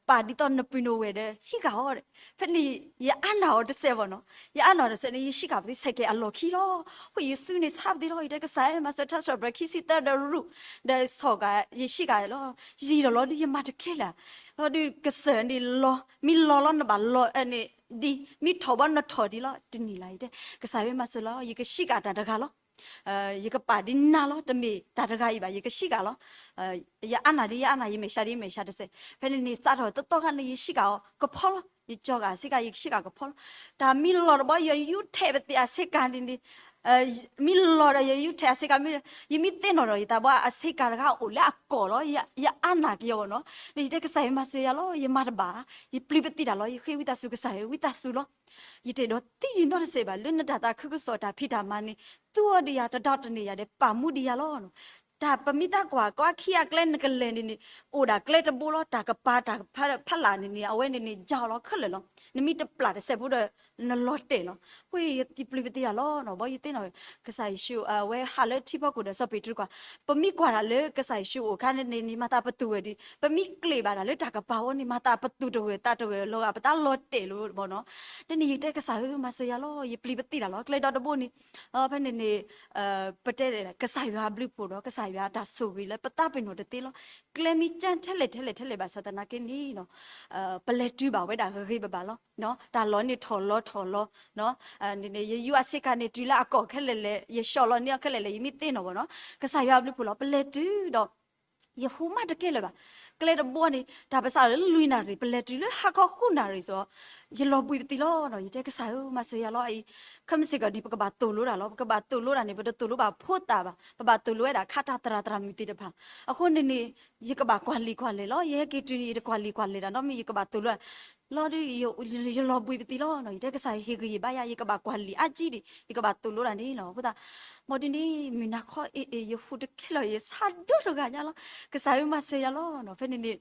ပာ်ဒ်သိးနပုၢ်နဝဲၢ်ဒီး ဟံးဃာ်အီၤဒီး ဖဲန့ၣ် ယအါနၢ်အီၤတစဲးဘၣ်နီၤ ယအါနၢ်အီၤတစဲးန့ၣ် ယဟံးဃာ်ပသံး cycle အလီၢ်ခံလီၤ ဃိယစုန့ၣ်ဆါပသံးလီၤ ယတဲကစၢ်ဧၢ မၤစၢၤထါစံးထီၣ်ပတြၢၤခံဆံသၢဒီးရူၢ် ဒီးဆီၣ်ဃာ် ယဟံးဃာ်လီၤ ယံာ်ဒီးလီၤဒုးယမၤတကဲလၢာ် လီၤဒုးကစၢၢ်န့ၣ်လီၤ မ့ၢ်လီၤလီၤနဘၣ်လီၤန့ၣ် ဒ်မ့ၢ်ထီၣ်ဘီနထီၣ်ဒ်လီၤ တနံၤလၢ်ယတဲ, ကစၢ်ယွၤမၤစၢၤလီၤ ယကဆံးကၤတၢ်တဂၤလီၤ. ယကပာ်ဒ်နၤလီၤ တမ့ၢ်တၢ်တဂၤအံၤဘၣ် ယကဆံးကၤလီၤ. ယအါနၢ်ဒ်ယအါနၢ် ယမဲာ်ဆှးဒ်ယမဲာ်ဆှးတစဲး, ဖဲန့ၣ်န့ၣ် စးထီၣ်သတီခါန့ၣ် ယဆံးကၤအီၤကဖီလီၤ. ယကၠီၤကၤအဆ့ကၤ ယကဆံးကၤကဖီလီၤ. တၢ်မ့ၢ်လီၤတဘီ ယယူးထဲးပသံးအဆ့ကၤန့ၣ်န့ၣ် မ့ၢ်လီၤဒီးယယူးထဲးအဆ့ကၤ မ့ၢ် ယမ့ၢ်သ့ၣ်နီၣ်ဒီး ယသးဘၣ်အဆ့ကၤတခါအိၣ်လၢအကိာ်လီၤ. ယအါနၢ်ကယီၤဘၣ်နီၤ. ဒီးယတဲကစၢ်ယွၤမၤစၢၤယၤလီၤ ယမၤတဘၣ်, ယပျံၤပသံးတၢ်လီၤ. ယဃ့ဝံသးစူၤ ကစၢ်ယွၤဝံသးစူၤလီၤ. ယတအဲၣ်ဒိးသံဒံးနီတစဲးဘၣ် လၢနတၢ်သးခုကစီၣ်တၢ်ဖံးတၢ်မၤန့ၣ် သူအီၤဒံးယၤ တဒီးတန့ၢ်ယၤဒီး ပာ်မူဒံးယၤလီၤ. တၢ်ပမ့ၢ်တၢ်ကွၢ် ကီခံအကျဲနကလဲၤန့ၣ်န့ၣ် အိၣ်ဒၣ်ကျဲတဘိလီၤ. တၢ်ကပၤတၢ်ဖးလၢ်န့ၣ်န့ၣ် အဝဲန့ၣ်န့ၣ် ယါအီၤလီၤခဲလၢာ်လီၤ. နမ့ၢ်တပျၢ်တစဲးဖိဒီး နလီၤတဲာ်လီၤ. ဃိယပျံၤပသံးတၢ်လီၤနီၤ. ဘီယသ့ၣ်နီၣ် ကစၢ်ယ့ၣ်ၡူး အဝဲဟးလၢထံဖီခိၣ်ဒီး စီၤပ့းတရူးကွၢ်, ပမ့ၢ်ကွၢ်တၢ်လၢကစၢ်ယ့ၣ်ၡူးအိၣ်အခါန့ၣ်န့ၣ် မၤသးပသူၣ်ဝဲဒံး, ပမ့ၢ်ကျ့းဘၣ်တၢ်လၢတၢ်ကပၤဝဲန့ၣ် မၤသးပသူၣ်တဂၢၢ်သးတဂၢၢ်လီၤဂာ် ပတၢ်လီၤတဲာ်လီၤဘၣ်နီၤ. ဒ်န့ၣ်ယတဲကစၢ်ဧၢ မၤစၢၤယၤလီၤ ယပျံၤပသံးတၢ်လီၤ ကျဲဒီတဘိန့ၣ်. ဖဲန့ၣ်န့ၣ် ပတဲကစၢ်ယွၤအဘျုးအဖှိၣ်ဒီး ကစၢ်ယွၤအတၢ်ဆိၣ်ဂ့ၤလၢပသးပ့ၤနီၣ်တသ့လီၤ. ကျဲမ့ၢ်ကၠၢ်ထဲလဲၣ်ထဲလဲၣ်ထဲလဲၣ်ဘၣ်ဆၣ်သနာ်က့န့ၣ် ပလဲၤတုၤဘၣ်ဝဲဒၣ်ဂ့ၤဂ့ၤဘၣ်ဘၣ်လီၤ. တၢ်လီၢ်န့ၣ်ထီၣ်လီၤထီၣ်လီၤ ယယူးအဆ့ကၤန့ၣ် တုၤလၢအကိာ်ခဲလၢာ်လဲၣ်, ယဆှီလီၤန့ၢ်အီၤခဲလၢာ်လဲၣ် ယမ့ၢ်သ့ၣ်နီၣ်ဘၣ်နီၤ. ကစၢ်ယွၤအဘျုးအဖှိၣ်လီၤ ပလဲၤတုၤဒီး ယဟူးမးတကဲလၢၤဘၣ်. ကျဲတဘိန့ၣ် တၢ်ပစးလၢလွံၢ်နၣ်ရံၣ် ပလဲၤတုၤလၢဟါခီဃုနၣ်ရံၣ်စ့ၢ်, ယလီၤဘှံးပသံးလီၤနီၤ. ယတဲကစၢ်ဧၢ မၤစၢၤယၤလီၤအံၤ, ခဲမုၢ်စ့ၢ်ကီးန့ၣ် ပကဘၣ်သိၣ်လိတၢ်လီၤ. ပကဘၣ်သိၣ်လိတၢ်န့ၣ် ပတသိၣ်လိဘၣ်ဖိသၣ်ဘၣ်, ပဘၣ်သိၣ်လိဝဲဒၣ်ခးတၢ်သရၣ်သရၣ်မုၣ်သ့ၣ်တဖၣ်. အဃိန့ၣ်န့ၣ် ယကဘၣ်ကွၢ်လံာ်ကွၢ်လဲၢ်လီၤ. ယဟဲက့ၤတုၤန့ၣ် ယတကွၢ်လံာ်ကွၢ်လဲၢ်တၢ်နီတမံၤ ယကဘၣ်သိၣ်လိတၢ်လီၤ. ဒီး ယလီၤဘှံးပသံးလီၤနီၤ. ယတဲကစၢ်ဟ့ၣ်ဂံၢ်ဟ့ၣ်ဘါယၤ ယကဘၣ်ကွၢ်လံာ်အါကံဒံး ယကဘၣ်သိၣ်လိတၢ်န့ၣ်လီၤ. အဃိသတး ဘီဒ်န့ၣ် မုၢ်နၤခီအ့ၣ်အ့ၣ် ယဟူးတကဲလၢၤ ယဆါဒိၣ်တဂၤညါလီၤ. ကစၢ်ဧၢ မၤစၢၤယၤလီၤနီၤ. ဖဲန့ၣ်န့ၣ်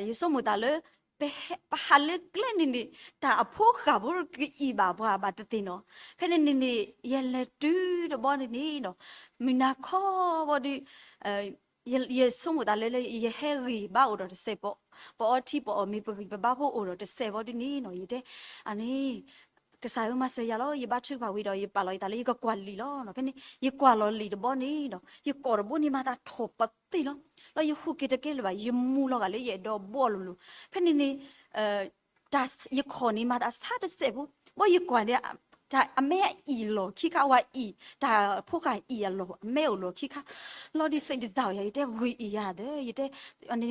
ယဆိကမိၣ်သးလၢ ပဟဲပဟးလၢကျဲန့ၣ်န့ၣ် တၢ်အဖိဃၢ်ဖိကအံၣ်ဘၣ်ပှၤဘၣ်သ့ၣ်သ့ၣ်နီၤ. ဖဲန့ၣ်န့ၣ်န့ၣ် ယလဲၤတုၤတဘီန့ၣ်န့ၣ်နီၤ, မုၢ်နၤခီဘီဒုး ယဆိကမိၣ်သးလၢ လၢယဟဲဂံၢ်ဘါအိၣ်ဒီးတစဲး, ပအီထံပအီၣ်မ့ၤ ပဂံၢ်ပဘါဖိအိၣ်ဒီးတစဲးဘီဒုးန့ၣ်နီၤ, ယတဲ အန့ၣ် ကစၢ်ဧၢ မၤစၢၤယၤလီၤ. ယဘါထုကဖၣ်ဝံၤဒီး ယပာ်လီၤယသးလၢ ယကကွၢ်လံာ်လီၤနီၤ. ဖဲန့ၣ် ယကွၢ်လီၤလံာ်တဘီန့ၣ်နီၤ, ယကိာ်တဘိန့ၣ် မၤသးထီၣ်ပသံးလီၤ. လီၤ ယဟူးက့ၤတကဲလၢၤဘၣ်, ယမူလီၤဂာ်လၢယအဲၣ်ဒိးဘီအလိၤလိၤ. ဖဲန့ၣ်န့ၣ် ယခိၣ်န့ၣ် မၤသးဆါတစဲးဖိ, ဘီယကွၢ်န့ၣ် တၢ်အမဲအံၣ်လီၤခံခါ, ဝဲအံၣ် တၢ်ဖိဃၢ်အံၣ်အလီၢ် အမဲအိၣ်လီၤခံခါ. လီၤဒုး စိတ်ဒဇာဝဲယၤ ယတဲဂုၢ်အံၣ်ယၤဒီး ယတဲ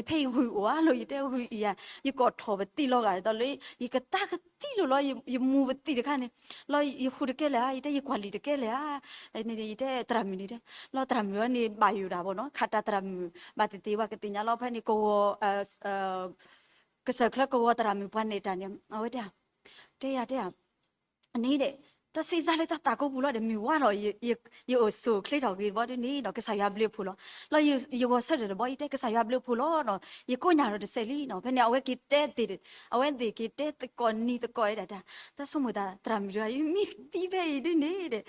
ဖဲယဂုၢ်အိၣ်ဧါလီၤ ယတဲဂုၢ်အံၣ်ယၤ, ယကိာ်ထီၣ်ပသံးလီၤဂာ်ဒီးလၢ ယကသါကသံလိာ်လီၤ, ယမူပသံးတခါန့ၣ်, လီၤ ယဟူးတကဲလၢၤဧါ, ယတဲယကွၢ်လံာ်တကဲလၢၤဧါ, ယတဲသရၣ်မုၣ်န့ၣ်တဲ, လီၤသရၣ်မုၣ်ဝဲန့ၣ် ဘၣ်ယိၣ်တၢ်ဘီနီၤ, ခးတၢ်သရၣ်မုၣ် ဘၣ်သ့ၣ်သ့ၣ်ဝဲကသ့ၣ်ညါလီၤ. ဖဲန့ၣ်ကဝီၤ ကစၢၢ်ချၢကဝီၤသရၣ်မုၣ်ပှၤနဲၣ်တၢ်န့ၣ် အဝဲတဲ, တဲယၤတဲယၤ, န့ၣ်ဒီး တၢ်စံးစၢ်လၢတၢ်သးကိးပူၤလီၤဒီး မုၢ်ဝါထီၣ် ယအိၣ်ဆိၣ်ချ့ထီၣ်ဂ့ၤတဘီဒုးန့ၣ်ဒီး ကစၢ်ယွၤဘျုးအဖှိၣ်လီၤ. လီၤယဂီၤဆၢထၢၣ်တဘီ ယတဲ ကစၢ်ယွၤဘျုးအဖှိၣ်လီၤနီၤ, ယကိးညါဒီးတစဲးလံနီၤ. ဖဲန့ၣ် အဝဲက့ၤတဲသ့ၣ်, အဝဲသ့ၣ်က့ၤတဲသကိးနံၤသကိးဝဲဒၣ်တၢ်, တၢ်ဆိကမိၣ်သး သရၣ်မုၣ်တဂၤအံၤ မ့ၢ်သံဖဲအံၤဒုးန့ၣ်ဒီး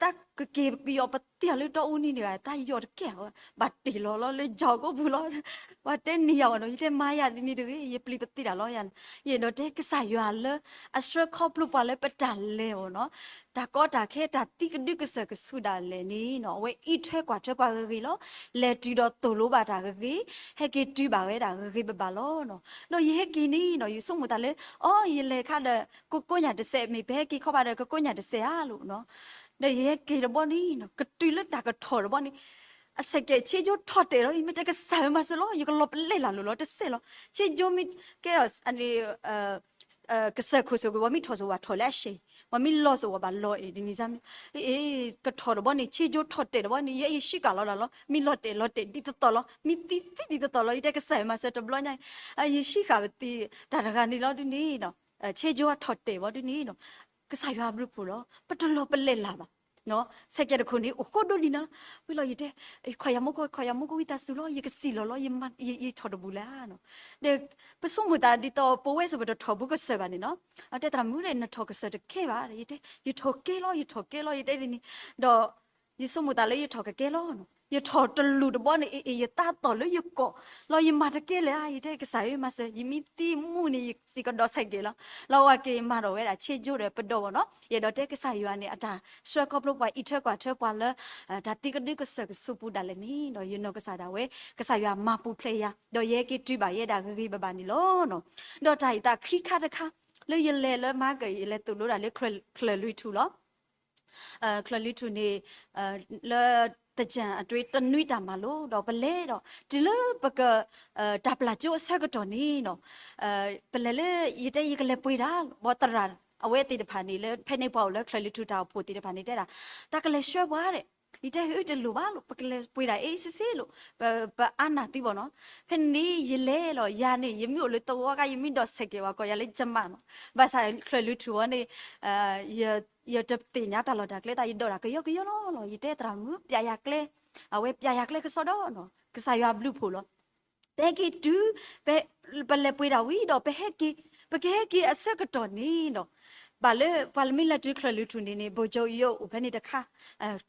တၢ်ကက့ၤပယီၤပသံၣ်အီၤလၢတီအူနံၤန့ၣ်ဘၣ်, တၢ်ယီၤတကဲၢ်, ဘၣ်တ့ၢ်လီၤလီၤလၢယီၤကိးပူၤလီၤ. ပှၤတဲနံၤယၤအီၤနီၤ, ယတဲမၤယၤဒ်န့ၣ်တဂ့ၤ, ယပျံၤပသံးတၢ်လီၤယၤ, ယအဲၣ်ဒိးတဲကစၢ်ယွၤလၢ အဆှၢခီဖျိပှၤလၢပတၢ်လဲၤအီၤနီၤ, တၢ်ကီတၢ်ခဲ တၢ်သံကဒုကစၢၢ်ကဆူးဒၣ်လဲာ်န့ၣ်နီၤ, အဝဲအံးထွဲကွၢ်ထွဲပှၤဂ့ၤဂ့ၤလီၤ. လဲၤတုၤဒီးသိၣ်လိဘၣ်တၢ်ဂ့ၤဂ့ၤ, ဟဲက့ၤတုၤဘၣ်ဝဲဒၣ်ဂ့ၤဂ့ၤဘၣ်ဘၣ်လီၤနီၤ. ဒီးယဟဲက့ၤန့ၣ်နီၤ, ယဆိကမိၣ်သးလၢ အီ ယလဲၤခါဒီး ကကိညၢ်တစဲး, မ့ၢ်ပဟဲက့ၤခီဘၣ်ဒီး ကကိညၢ်တစဲးဧါလိၤနီၤ. ဒီးယဟဲက့ၤတဘီန့ၣ်နီၤ, ကတုၤလၢတၢ်ကထီၣ်တဘီန့ၣ် အစဲးကဲးဆ့ကၠိထီၣ်တဲာ်လီၤ, ယမ့ၢ်တဲကစၢ်ဧၢမၤစၢၤလီၤ, ယကလီၤပလဲၢ်လၢ်လိၤလီၤတစဲးလီၤ. ဆ့ကၠိမ့ၢ်ကဲဒီး ကစၢၢ်ခိၣ်စ့ၢ်ကီး ပှၤမ့ၢ်ထီၣ်စ့ၢ်ကီး ပှၤထီၣ်လၢအရှဲ, ပှၤမ့ၢ်လီၤစ့ၢ်ကီး ပှၤလီၤအံၤဒ်န့ၣ်စ့ၢ်မ့ၢ်, ကထီၣ်တဘီန့ၣ် ဆ့ကၠိထီၣ်တဲာ်တဘီန့ၣ် ယဲယရှံးကၤလီၤဒၣ်လီၤ, မ့ၢ်လီၤတဲာ်လီၤတဲာ်ဒ်သိးသိးလီၤ, မ့ၢ်သံသံဒ်သိးသိးလီၤ, ယတဲကစၢ်ဧၢမၤစၢၤတဘျီညါအံၤ, ယရှံးဃာ်ပသံးတၢ်တဂၤန့ၣ်လီၤဒုးန့ၣ် ဆ့ကၠိအထီၣ်တဲာ်ဘီဒုးန့ၣ် ကစၢ်ယွၤအဘျုးအဖှိၣ်လီၤ, ပတလီၤပလဲၢ်လၢ်ဘၣ်. စဲးကဲးတခိၣ်န့ၣ် အိၣ်ဃိဒိၣ်န့ၣ်နီၤ, ဝံၤလီၤယတဲ ခီၣ်ယၤမူကီၢ် ခီၣ်ယၤမူကီၢ် ဝံသးစူၤလီၤ, ယကစံၣ်လီၤလီၤ, ယထီၣ်တဘူးလၢၤနီၤ. ဒီးပဆိကမိၣ်သးဒ်သိး ပဝဲစ့ၢ် ပတထီၣ်ဘူးကစၢၢ်ဘၣ်န့ၣ်နီၤ, အတဲသရၣ်မုၣ်ဒီး နထီၣ်ကစၢၢ်တကဲဘၣ်, ယတဲ ယထီၣ်ကဲလီၤ ယထီၣ်ကဲလီၤ ယတဲဒ်န့ၣ်, ဒီး ယဆိကမိၣ်သးလၢယထီၣ်ကကဲလီၤနီၤ, ယထီၣ်တလူၢ်တဘီန့ၣ် အ့ၣ် အ့ၣ် ယသးသီၣ်လၢယကိာ်, လီၤယမၤတကဲလၢၤဧါ, ယတဲကစၢ်ဧၢမၤစၢၤ ယမ့ၢ်သံမူန့ၣ် ယစ့ၢ်ကီးဒီးစဲးကဲးလီၤ, လီၤဝဲက့ၤမၤထီၣ်ဝဲဒၣ်ဆ့ကၠိဒီးပဒိၣ်ဘီနီၤ, ယအဲၣ်ဒိးတဲကစၢ်ယွၤန့ၣ် အတၢ်ဆှၢခီဖျိပှၤ အံးထွဲကွၢ်ထွဲပှၤလၢ တၢ်သံကဒုကစၢၢ်ကဆူးပူၤဒၣ်လဲာ်န့ၣ်ဒီး ယနီၢ်ကစၢ်ဒၣ်ဝဲ ကစၢ်ယွၤမၤပူၤဖျဲးယၤ ဒီးယဟဲက့ၤတုၤဘၣ်ယဲဒၣ်ဂ့ၤဂ့ၤဘၣ်ဘၣ်န့ၣ်လီၤ. ဒီးတၢ်အံၤသးခံခါတခါ လၢယလဲၤလၢမၤကၢၣ် ယလဲၤသိၣ်လိတၢ်လၢချၢၣ်လွံၢ်ထူၣ်လီၤ. ချၢၣ်လွံၢ်ထူၣ်န့ၣ် လၢသၢၣ်ကၠၢ်အတွ့တနွံတၢ်မၤလိဒီး ပလဲၤဒီး တုၤလၢပက တၢ်ပျၢ်ကၠိအဆၢကတီၢ်န့ၣ်နီၤ ပလဲၤလၢ ယတဲယကလဲၤပှ့ၤတၢ်လီၤ. ဘီသရၣ်အဝဲသ့ၣ်တဖၣ်န့ၣ် လၢဖဲန့ၣ်ပှၤအိၣ်လၢချၢၣ်လွံၢ်ထူၣ်တၢ်အိၣ်ဖှိၣ်သ့ၣ်တဖၣ်န့ၣ်တဲဒၣ် တၢ်ကလဲၤဆှၢပှၤဒီး ယတဲဟဲတလိၣ်ဘၣ်လီၤ ပကလဲၤပှ့ၤတၢ်အ့စ့စ့လီၤ. ပအါနၢ်သံဘၣ်နီၤ. ဖဲန့ၣ်ယလဲၤလီၤ ယၤန့ၣ် ယမ့ၢ်အိၣ်လၢသဝီခါ ယမ့ၢ်ဒိးစဲးကဲး ပှၤကိးယၤလၢကမၣ်နီၤ. ဘၣ်ဆၣ်ချၢၣ်လွံၢ်ထူၣ်ဝဲန့ၣ် ယတသ့ၣ်ညါတၢ်လီၢ်တၢ်ကျဲ တၢ်ယဒိးတၢ်ကယီကယီလီၤလီၤ. ယတဲသရၣ်မုၣ်ပျၢ်ယၤကျဲ အဝဲပျၢ်ယၤကျဲကစီဒီနီၤ ကစၢ်ယွၤဘျုးဖှိၣ်လီၤ. ပဟဲက့ၤတုၤ ပလဲၤပှ့ၤတၢ်ဝံၤဒီး ပဟဲက့ၤ ပကဟဲက့ၤအဆၢကတီၢ်န့ၣ်ဒီး ဘၣ်လၢပှၤလၢမ့ၢ်လဲၤတုၤချၢၣ်လွံၢ်ထူၣ်န့ၣ်န့ၣ် ဘိၣ်ကၠိယိအိၣ်ဖဲန့ၣ်တခါ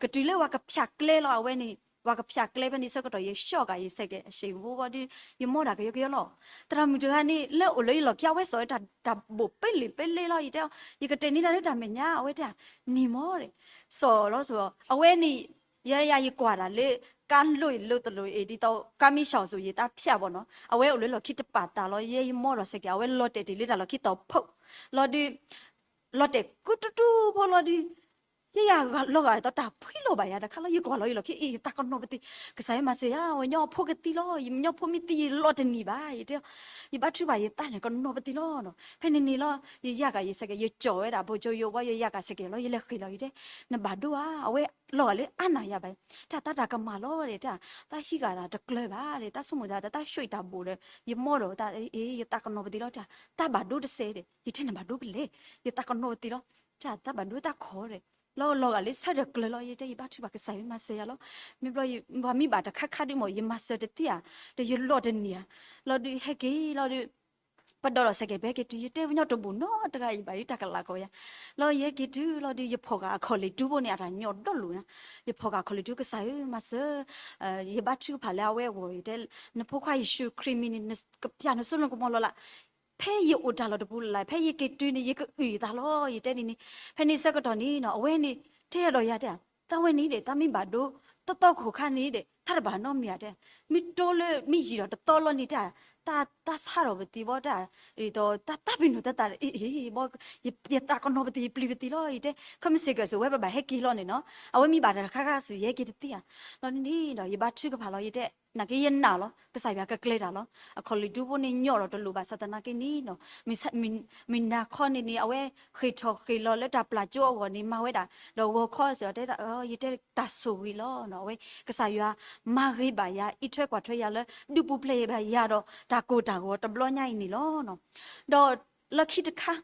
ကတုၤလၢပှၤကဖၠးကျဲလီၤ အဝဲန့ၣ် ပှၤကဖၠးကျဲဖဲန့ၣ်ဆၢကတီၢ် ယဆှီၣ်ကၤယစဲးကဲး အဆ့ၣ်ဖိဘီဒီး ယမီတၢ်ကယီကယီလီၤ. သရၣ်မုၣ်တဂၤန့ၣ် လၢအိၣ်လၢယလီၢ်ခံ အဝဲစိာ်ဝဲတၢ်ဘိၣ်ပ့လံာ်ပ့လဲလီၤ ယတဲ ယကတဲာ်န့ၢ်တၢ်လၢတၢ်မဲာ်ညါ အဝဲတဲ နံၤမီၢ် စိာ်လီၤစိာ် အဝဲန့ၣ် ယဲယၤယကွၢ်တၢ်လၢ ကါလိၣ်လိၣ်တလိၣ်အံၤ ဒ်သိး ကါမံၣ်ဆှီၣ်စိၤ ယသးဖၠးဘၣ်နီၤ အဝဲအိၣ်လၢလီၢ်ခံတပာ်သးလီၤ ယဲယမီဒီးစဲးကဲး အဝဲလီၤတဲာ်တ့ၢ်လၢတၢ်လီၢ်ခံတီၤဖုး လီၤဒုး လီၤတဲာ်ကူတူတူဖိလီၤဒုး ယဲယၤလီၤဂာ်ဒ်သိးတၢ်ဖှံလီၤဘၣ်ယၤတခါလီၤ ယကွၢ်လီၤယလီၢ်ခံ အ့ ယသးကနီၤပသံ ကစၢ်ယွၤမၤစၢၤယၤ ဝဲညီဖိကသံလီၤ ယညီဖိမ့ၢ်သံယလီၤတနံၤဘၣ် ယတဲ ယဘါထုကဖၣ်ယသးန့ၣ်ကနီၤပသံလီၤနီၤ ဖဲန့ၣ်န့ၣ်လီၤ ယယၢ်ကၤယစဲးကဲး ယကၠီၣ်ဝဲဒၣ် ဘိၣ်ကၠိယိဘီ ယယၢ်ကၤစဲးကဲးလီၤ ယလဲၤဃ့ၢ်လီၤ ယတဲ နဘၣ်ဒိဧါ အဝဲလီၤဂာ်လၢအါနၢ်ယၤဘၣ် တၢ်သးတၢ်ကမၣ်လီၤဒီး တၢ်သးဟံးဂၤတၢ်တကျၢၤဘၣ် ဒီးတၢ်ဆိကမိၣ်သးဒီး တၢ်ဆှံတၢ်ဘိၣ်ဒီး ယမီဒီးတၢ် အ့ ယသးကနီၤပသံလီၤ တၢ် တၢ်ဘၣ်ဒိတစဲးဒီး ယတဲနဘၣ်ဒိပလဲၣ် ယသးကနီၤပသံလီၤ တၢ်သးဘၣ်ဒိတၢ်ခီဒီး လီၤလီၤဂာ်လၢဆၢထၢၣ်ကျၢၤလီၤ ယတဲယဘါထုကဖၣ်ကစၢ်ယွၤမၤစၢၤယၤလီၤ မ့ၢ်ဘျီ ပှၤမ့ၢ်ဘၣ်တခါခါဒုးမ့ၢ် ယမၤစၢၤတသ့ဧါ ဒီးယလီၤတနံၤဧါ လီၤဒုးဟဲက့ၤလီၤဒုး ပဒိးဒီးစဲးကဲး ပဟဲက့ၤတုၤ ယတဲပညီတဘိၣ်နီတဂၤအံၤဘၣ် ယတၢ်ကလးကီးယၤ လီၤယဟဲက့ၤတုၤလီၤဒုး ယဖီၣ်ဃာ်အခီၣ်လ့ၣ်တူဖိန့ၣ် အတၢ်ညီဒီလိာ်ညါ ယဖီၣ်ဃာ်အခီၣ်လ့ၣ်တူ ကစၢ်ဧၢ မၤစၢၤ ယဘါထုကဖၣ်လၢအဝဲအဂီၢ် ယတဲ နဖိခွါယ့ၣ်ၡူးခရံာ်မံၤန့ၣ် ကပျၢ်နစိနကမီၤလီၤလး ဖဲယအိၣ်တၢ်လီၢ်တပူၤလၢ်လၢ် ဖဲယက့ၤတုၤန့ၣ် ယကအုၣ်ယသးလီၤ ယတဲဒ်န့ၣ် ဖဲန့ၣ်ဆၢကတီၢ်န့ၣ်နီၤ အဝဲန့ၣ် တဲဒီးယၤတဲ သးဝဲန့ၣ်ဒီး သးမ့ၢ်ဘၣ်ဒိ တသီခိၣ်ခါန့ၣ်ဒီး တၢ်တဘၣ်နီတမံၤဧါတဲ မ့ၢ်တိလၢမ့ၢ်ယံာ်ဒီးတသီလီၤန့ၣ်တဲ တၢ် တၢ်ဆါထီၣ်ပသံဘီတဲ ဒ်သိး တၢ်သးပ့ၤနီၣ်တၢ်သးဒီး အ့ၣ် အ့ၣ် ဘီ ယသးကနီၤပသံ ယပျံၤပသံလီၤ ယတဲ ခီမ့ၢ်စ့ၢ်ကီးစ့ၢ်ဝဲပဘၣ်ဟဲက့ၤလီၤန့ၣ်နီၤ အဝဲမ့ၢ်ဘၣ်တၢ်တခါခါစ့ၢ် ယဟဲက့ၤတသ့ဧါ လီၤန့ၣ်ဒီး ယဘါထုကဖၣ်လီၤ ယတဲ နာ်က့ယနာ်လီၤ ကစၢ်ယွၤကကျဲၤတၢ်လီၤ အခီၣ်လ့ၣ်တူဖိန့ၣ် ညီဒီးတလိၣ်ဘၣ်ဆၣ်သနာ်က့န့ၣ်နီၤ မုၢ်နၤခီန့ၣ်န့ၣ် အဝဲဃ့ၢ်ထီၣ်ဃ့ၢ်လီၤလၢတၢ်ပျၢ်ကၠိအဂီၢ်န့ၣ် မၤဝဲဒၣ် ဒီးဂီၤခီစ့ၢ်ကီးတဲဒၣ် ယတဲတၢ်ဆိၣ်ဂ့ၤလီၤနီၤ အဝဲကစၢ်ယွၤမၤဂ့ၤဘၣ်ယၤ အံးထွဲကွၢ်ထွဲယၤလၢ ဒုးပူၤဖျဲးယၤဘၣ်ယၤဒီး တၢ်ကိၢ်တၢ်ဂီၤတဘျီညါအံၤန့ၣ်လီၤနီၤ ဒီးလၢခံတခါ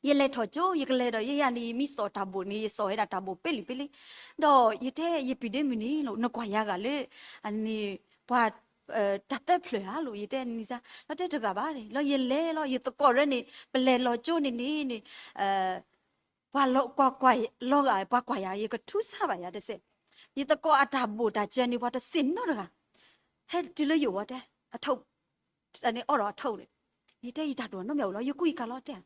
ယလဲၤထီၣ်ကၠိ ယကလဲၤဒီး ယဲယၤန့ၣ် ယမ့ၢ်စိာ်တၢ်ဘိၣ်န့ၣ် ယစိာ်ဝဲဒၣ်တၢ်ဘိၣ်ပ့လံာ်ပ့လံာ် ဒီးယတဲ ယပံၤဒ့မုၢ်န့ၣ် နကွၢ်ယၤဂၤလၢ အန့ၣ် ပှၤ တၢ်သၢဖျၢၣ်ဧါလိၤ ယတဲန့ၣ်စါ လီၤတဲတဂၤဘၣ်န့ၣ် လီၤယလဲၤလီၤ ယသကိးရဲၣ်န့ၣ် ပလဲၤလီၤကၠိန့ၣ်န့ၣ်န့ၣ် ပှၤလီၤကွၢ်ကွၢ်လီၤဂာ် ပှၤကွၢ်ယၤ ယကထူစါဘၣ်ယၤတစဲး ယသကိးအတၢ်ဘိၣ်တၢ်စၢၤန့ၣ် ပှၤတစ့ၣ်နီတဂၤ ဟဲတုၤလၢယအိၣ်ဝဲတဲ အထုပ် န့ၣ်အီၣ်ဒီးအထုပ်န့ၣ် ယတဲယတၢ်ဒိၣ်နီတမံၤအိၣ်လီၤ ယကူအံၤကၤလီၤတဲ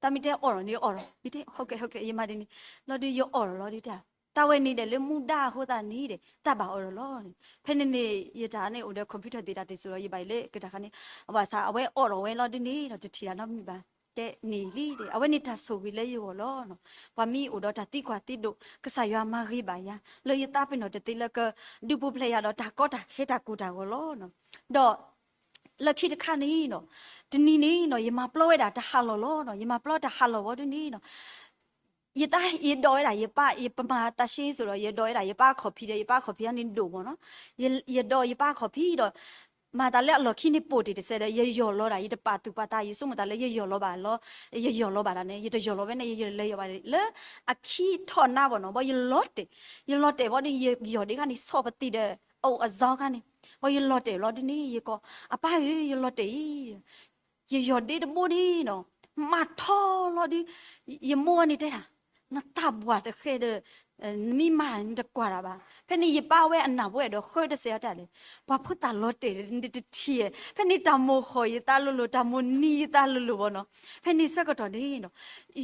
တၢ်မ့ၢ်တဲအီၣ်ဒီးန့ၣ်အီၣ်ဒီး ယတဲ ဟုတ်ကဲ့ ဟုတ်ကဲ့ ယမၤဒ်န့ၣ် လီၤဒုးယအီၣ်ဒီးလီၤဒုးတဲ တၢ်ဝဲန့ၣ်ဒီးလၢမူဒါအဃိသတးန့ၣ်ဒီး တၢ်ဘၣ်အီၣ်ဒီးလီၤန့ၣ် ဖဲန့ၣ်န့ၣ် ယတၢ်န့ၣ်အိၣ်ဒီး computer သ့ၣ်တၢ်သ့ၣ်စိၤဒီး ယဘၣ်အံၤလၢကတၢ်ခါန့ၣ် ဘၣ်ဆၣ်အဝဲအီၣ်ဒီးဝဲလီၤဒုးန့ၣ်ဒီး တထံၣ်တၢ်နီတမံၤဘၣ် တဲန့ၣ်လံဒီး အဝဲန့ၣ်တၢ်ဆိၣ်ဂ့ၤလၢယဂီၢ်လီၤ ပှၤမ့ၢ်အိၣ်ဒီးတၢ်သံကွၢ်သံဒိၣ် ကစၢ်ယွၤမၤဂ့ၤဘၣ်ယၤ လၢယသးပ့ၤနီၣ်တသ့လၢက ဒုးပူၤဖျဲးယၤဒီးတၢ်ကီတၢ်ခဲတၢ်ကိၢ်တၢ်ဂီၤလီၤ ဒီး လၢခံတခါန့ၣ်နီၤ တနံၤန့ၣ်နီၤ ယမၤပျီဝဲဒၣ်တၢ်ဟးလီၢ်လီၤနီၤ ယမၤပျီတၢ်ဟးလီၢ်ဝံၤဒ်န့ၣ်နီၤ ယတၢ် ယဒိးဝဲဒၣ်ယပၢ် ယပမၤတၢ်ရှ့စိၤဒီး ယဒိးဝဲဒၣ်ယပၢ်အခီၣ်ဖံးဒီး ယပၢ်အခီၣ်ဖံးန့ၣ်ဒိၣ်မးနီၤ ယဒိးယပၢ်အခီၣ်ဖံးဒီး မၤသးလၢအလီၢ်ခံန့ၣ်ပိာ်တ့ၢ်တစဲးဒီး ယယီၢ်လီၤဒၣ် ယတပာ်သူၣ်ပာ်သး ယဆိကမိၣ်သးလၢယယီၢ်လီၤဘၣ်လီၤ ယယီၢ်လီၤဘၣ်ဒၣ်န့ၣ် ယတယီၢ်လီၤဝဲန့ၣ် ယလဲၤယီၢ်ဘၣ်လၢ အခံထီၣ်နါဘၣ်နီၤ ဘၣ်ယလီၤတဲာ် ယလီၤတဲာ်ဘၣ်ဒီး ယယီၢ်ဒ့ခါန့ၣ် ဆီၣ်ပသံးဒီး အအိၣ်အစီခါန့ၣ် ဘၣ်ယလီၤတဲာ်လီၤဒ်န့ၣ် ယကိး အပၢ်ဧၢ ယလီၤတဲာ်အံၤ ယယီၢ်ဒ့တဘိန့ၣ်နီၤ မၤထီလီၤဒုး ယမိၢ်န့ၣ်တဲဒၣ် နသးပှၢ်တဃဲၤဒီး နမ့ၢ်မၤနတကွၢ်တၢ်ဘၣ် ဖဲန့ၣ်ယပၢ်ဝဲအနၢ်ပဝဲဒီးဃၢတစဲးအီၤတၢ်လဲၣ် ပှၤဖိသၣ်လီၤတဲာ်တထံၣ် ဖဲန့ၣ်တၢ်မိၣ်ဃီၣ်ယသးလိၤလိၤ တၢ်မိၣ်နံၤယသးလိၤလိၤဘၣ်နီၤ ဖဲန့ၣ်ဆၢကတီၢ်န့ၣ်နီၤ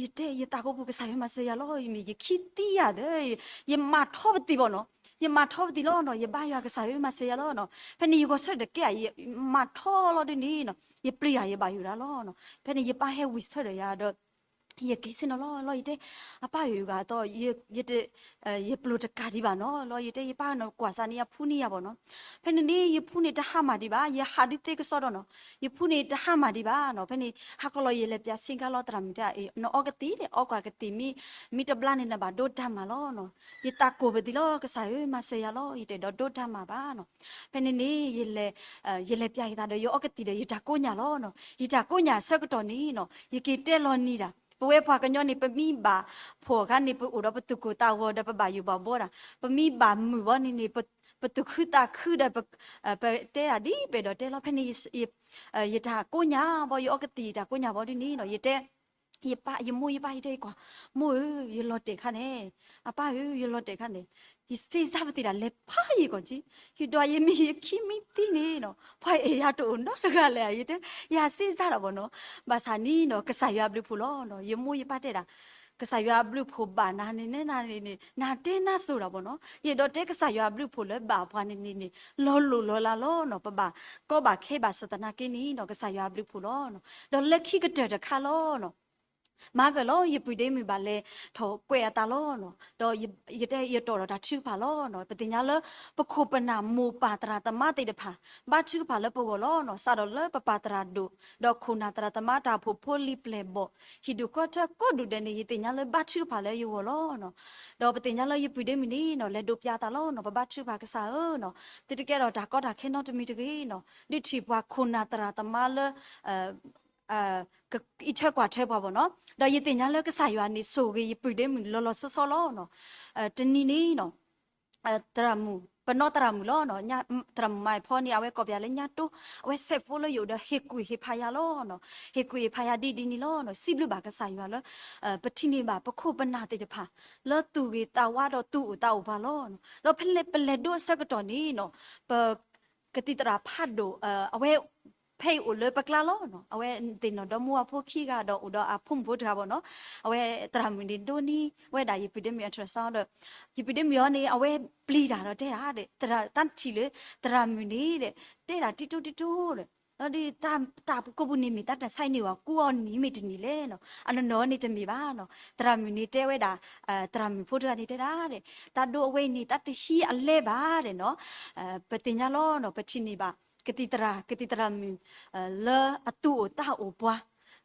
ယတဲယသးကအိၣ်ပူၤ ကစၢ်ယွၤမၤစၢၤယၤလီၤ မ့ၢ်ယခံသံယၤဒီး ယမၤထီပသံးဘၣ်နီၤ ယမၤထီပသံးလီၤနီၤ, ယဘါယွၤကစၢ်ဧၢ မၤစၢၤယၤလီၤနီၤ. ဖဲန့ၣ်ယဂီၤဆၢထၢၣ်တကဲဧါ, ယမၤထီလီၤဒ်န့ၣ်နီၤ, ယပျံၤတၢ်ယဘၣ်ယိၣ်ဒၣ်လီၤနီၤ. ဖဲန့ၣ်ယပၢ်ဟဲဝံၤဆၢထၢၣ်ယၤဒီး ယက့ၤဆ့ၣ်နီၤလီၤ. လီၤယတဲ, အပၢ်ဧၢဂၤသီး, ယ ယပျိာ်တကးဒံးဘၣ်နီၤ. လီၤယတဲ ယပၢ်နီၤ ကွၢ်စးန့ၣ် ယဖူန့ၢ်ယၤဘၣ်နီၤ. ဖဲန့ၣ်န့ၣ် ယဖူန့ၣ်တဟါမၢ်ဒံးဘၣ်, ယဟးဒုးသ့ကစီဒီနီၤ. ယဖူန့ၣ်တဟါမၢ်ဒံးဘၣ်နီၤ. ဖဲန့ၣ် ဟါခီလီၤယလဲၤပၠးဆ့ကၤလီၤ သရၣ်မုၣ်တဲ နအီကသံၣ်ဒီး အီကွၢ်ကသံၣ်မ့ၢ်, မ့ၢ်တဘျါန့ၣ် နဘၣ်ဒိတၢ်မၤလီၤနီၤ. ယသးကိၢ်ပသံးလီၤ ကစၢ်ဧၢ မၤစၢၤယၤလီၤ ယတအဲၣ်ဒိးဒိတၢ်မၤဘၣ်နီၤ. ဖဲန့ၣ်န့ၣ် ယလဲၤပၠးယသးဒီး ယအီကသံၣ်ဒီး ယတၢ်ကိးညၢ်လီၤနီၤ. ယတၢ်ကိးညၢ်အဆၢကတီၢ်န့ၣ်နီၤ ယက့ၤတဲလီၤနံၤဒၣ် ပဝဲပှၤကညီန့ၣ် ပမ့ၢ်ဘၣ်ဖှီၣ်အခါန့ၣ် ပအိၣ်ဒီးပသူၣ်ကိၢ်သးဂီၤဒီး ပဘၣ်ယိၣ်ဘၣ်ဘှီဒၣ်, ပမ့ၢ်ဘၣ်မုာ်ဘၣ်န့ၣ်န့ၣ် ပသူၣ်ခုသးခုဒီး ပတဲဒၣ်ဒ်ပအဲၣ်ဒိးတဲလီၤ. ဖဲန့ၣ် ယတၢ်ကိးညၢ်ဘၣ် ယအီကသံၣ် ယတၢ်ကိးညၢ်ဘၣ်ဒ်န့ၣ်နီၤ ယတဲ ယပၢ် ယမိၢ်ယပၢ် ယတဲယကွၢ်, မိၢ်ဧၢ ယလီၤတဲာ်ခါန့ၣ်, အပၢ်ဧၢ ယလီၤတဲာ်ခါန့ၣ်, ယစ့စါပသံးဒၣ်လဲၤဖးယံာ်ကီၢ်က့, ယဒွးယမ့ၢ်ယခံမံသံန့ၣ်နီၤ ပှၤအဲၣ်ယၤတအိၣ်နီတဂၤလဲၣ် ယတဲ, ယစ့စါဒၣ်ဘၣ်နီၤ. ဘၣ်ဆၣ်န့ၣ်နီၤ ကစၢ်ယွၤအဘျုးဖှိၣ်လီၤနီၤ. ယမိၢ်ယပၢ်တဲဒၣ် ကစၢ်ယွၤအဘျုးဖှိၣ်ဘၣ်နၤန့ၣ် နၤန့ၣ်န့ၣ် နၤတဲနၤစိၤဒၣ်ဘၣ်နီၤ. ယအဲၣ်ဒိးတဲကစၢ်ယွၤအဘျုးဖှိၣ်လၢဘၣ်ပှၤန့ၣ်န့ၣ်န့ၣ် လီၤလိၢ်လီၤလးလီၤနီၤ. ပဘၣ်ကီဘၣ်ခဲဘၣ်ဆၣ်သနာ်က့န့ၣ်နီၤ ကစၢ်ယွၤအဘျုးဖှိၣ်လီၤနီၤ. ဒီးလၢခံကတၢၢ်တခါလီၤနီၤ မၤကၢၢ်လီၤ ယပုၢ်ဒ့မုၣ်ဘၣ်လဲၤထီၣ်ကွဲးအသးလီၤနီၤ. ဒီးယတဲယတီၢ်ဒီးတၢ်ထုကဖၣ်လီၤနီၤ. ပသ့ၣ်ညါလၢ ပခိၣ်ပနၢ်မိၢ်ပၢ်သရၣ်သမါသ့ၣ်တဖၣ် ဘါထုကဖၣ်လၢပဂီၢ်လီၤနီၤ. စးထီၣ်လၢပပၢ်သရၣ်ဒိၣ် ဒီးခိၣ်နၢ်သရၣ်သမါတၢ်အိၣ်ဖှိၣ်ဖိလံၤပျဲၢ်ဘီၣ် ဟံၣ်ဒူၣ်ဃီထၢကိးဒူၣ်ဒဲးန့ၣ် ယသ့ၣ်ညါလၢဘါထုကဖၣ်လၢယဂီၢ်လီၤနီၤ. ဒီးပသ့ၣ်ညါလၢယပုၢ်ဒ့မုၣ်န့ၣ်နီၤ လဲၤဒိးပၠးအသးလီၤနီၤ. ပဘါထုကဖၣ်ကစၢ်ဧၢနီၤ သုတကဲထီၣ်တၢ်ကီတၢ်ခဲနီတမံၤတဂ့ၤနီၤ. ဒုးထံၣ်ပှၤခိၣ်နၢ်သရၣ်သမါလၢ အံးထွဲကွၢ်ထွဲပှၤဘၣ်နီၤ. ဒီးယသ့ၣ်ညါလၢကစၢ်ယွၤန့ၣ် ဆိၣ်ဂ့ၤယပုၢ်ဒ့မုၣ်လီၤလီၤဆီဆီလီၤနီၤ. တနံၤန့ၣ်နီၤ သရၣ်မုၣ် ပနီၢ်သရၣ်မုၣ်လီၤနီၤ. သရၣ်မုၣ်မၤအဖီန့ၣ် အဝဲကိးပၠးလၢညါတိ အဝဲဆဲးဖိလၢယအိၣ်ဒီးဟ့ၣ်ကူၣ်ဟ့ၣ်ဖးယၤလီၤနီၤ. ဟ့ၣ်ကူၣ်ဟ့ၣ်ဖးယၤဒ်ဒ်န့ၣ်လီၤနီၤ. စံးဘျုးဘၣ်ကစၢ်ယွၤလၢ ပထံၣ်န့ၢ်ဘၣ်ပခိၣ်ပနၢ်သ့ၣ်တဖၣ် လၢသူၣ်ဂ့ၤသးဝါဒီးသူၣ်အိၣ်သးအိၣ်ပှၤလီၤနီၤ. ဒီးဖဲလဲၣ်ပလဲၤဒိအဆၢကတီၢ်န့ၣ်နီၤ ပ ကသံၣ်သရၣ်ဖးဒိၣ် အဝဲ ဖဲအံၤအိၣ်လၢပကျါလီၤနီၤ. အဝဲသ့ၣ်နီၣ်ဒီးမိၢ်ပၢ်ဖိခံဂၤဒီးအိၣ်ဒီးအဖိမုၣ်ဖိတဂၤဘၣ်နီၤ. အဝဲသရၣ်မုၣ်န့ၣ်ဒိန့ၢ်ဝဲဒၣ်ယပုၢ်ဒ့မုၣ်အ ultrasound ဒီး ယပုၢ်ဒ့မုၣ်အံၤန့ၣ် အဝဲပျံၤတၢ်ဒီးတဲဒၣ်ဒီး တၢ်ထံၣ်လၢ သရၣ်မုၣ်န့ၣ်ဒီး တဲဒၣ်တံတိတံတိဒီး ဒီးဒ်တၢ်ကိးပူၤန့ၣ်မ့ၢ်တၢ်တၢ်ဆါအံၤန့ၢ်ဝဲကူအီၤနံၤမ့ၢ်တနံၤလဲၣ်နီၤ. အနီၢ်နီၢ်န့ၣ်တမ့ၢ်ဘၣ်နီၤ. သရၣ်မုၣ်န့ၣ်တဲဝဲဒၣ် သရၣ်မုၣ်ဖိတဂၤန့ၣ်တဲဒၣ်ဒီး တၢ်ဒိအဝဲအံၤန့ၣ် တၢ်တဟံးအလဲဘၣ်ဒီးနီၤ. ပသ့ၣ်ညါလီၤနီၤ ပထံၣ်န့ၢ်ဘၣ် ကသံၣ်သရၣ် ကသံၣ်သရၣ်မုၣ် လၢအသူၣ်အိၣ်သးအိၣ်ပှၤ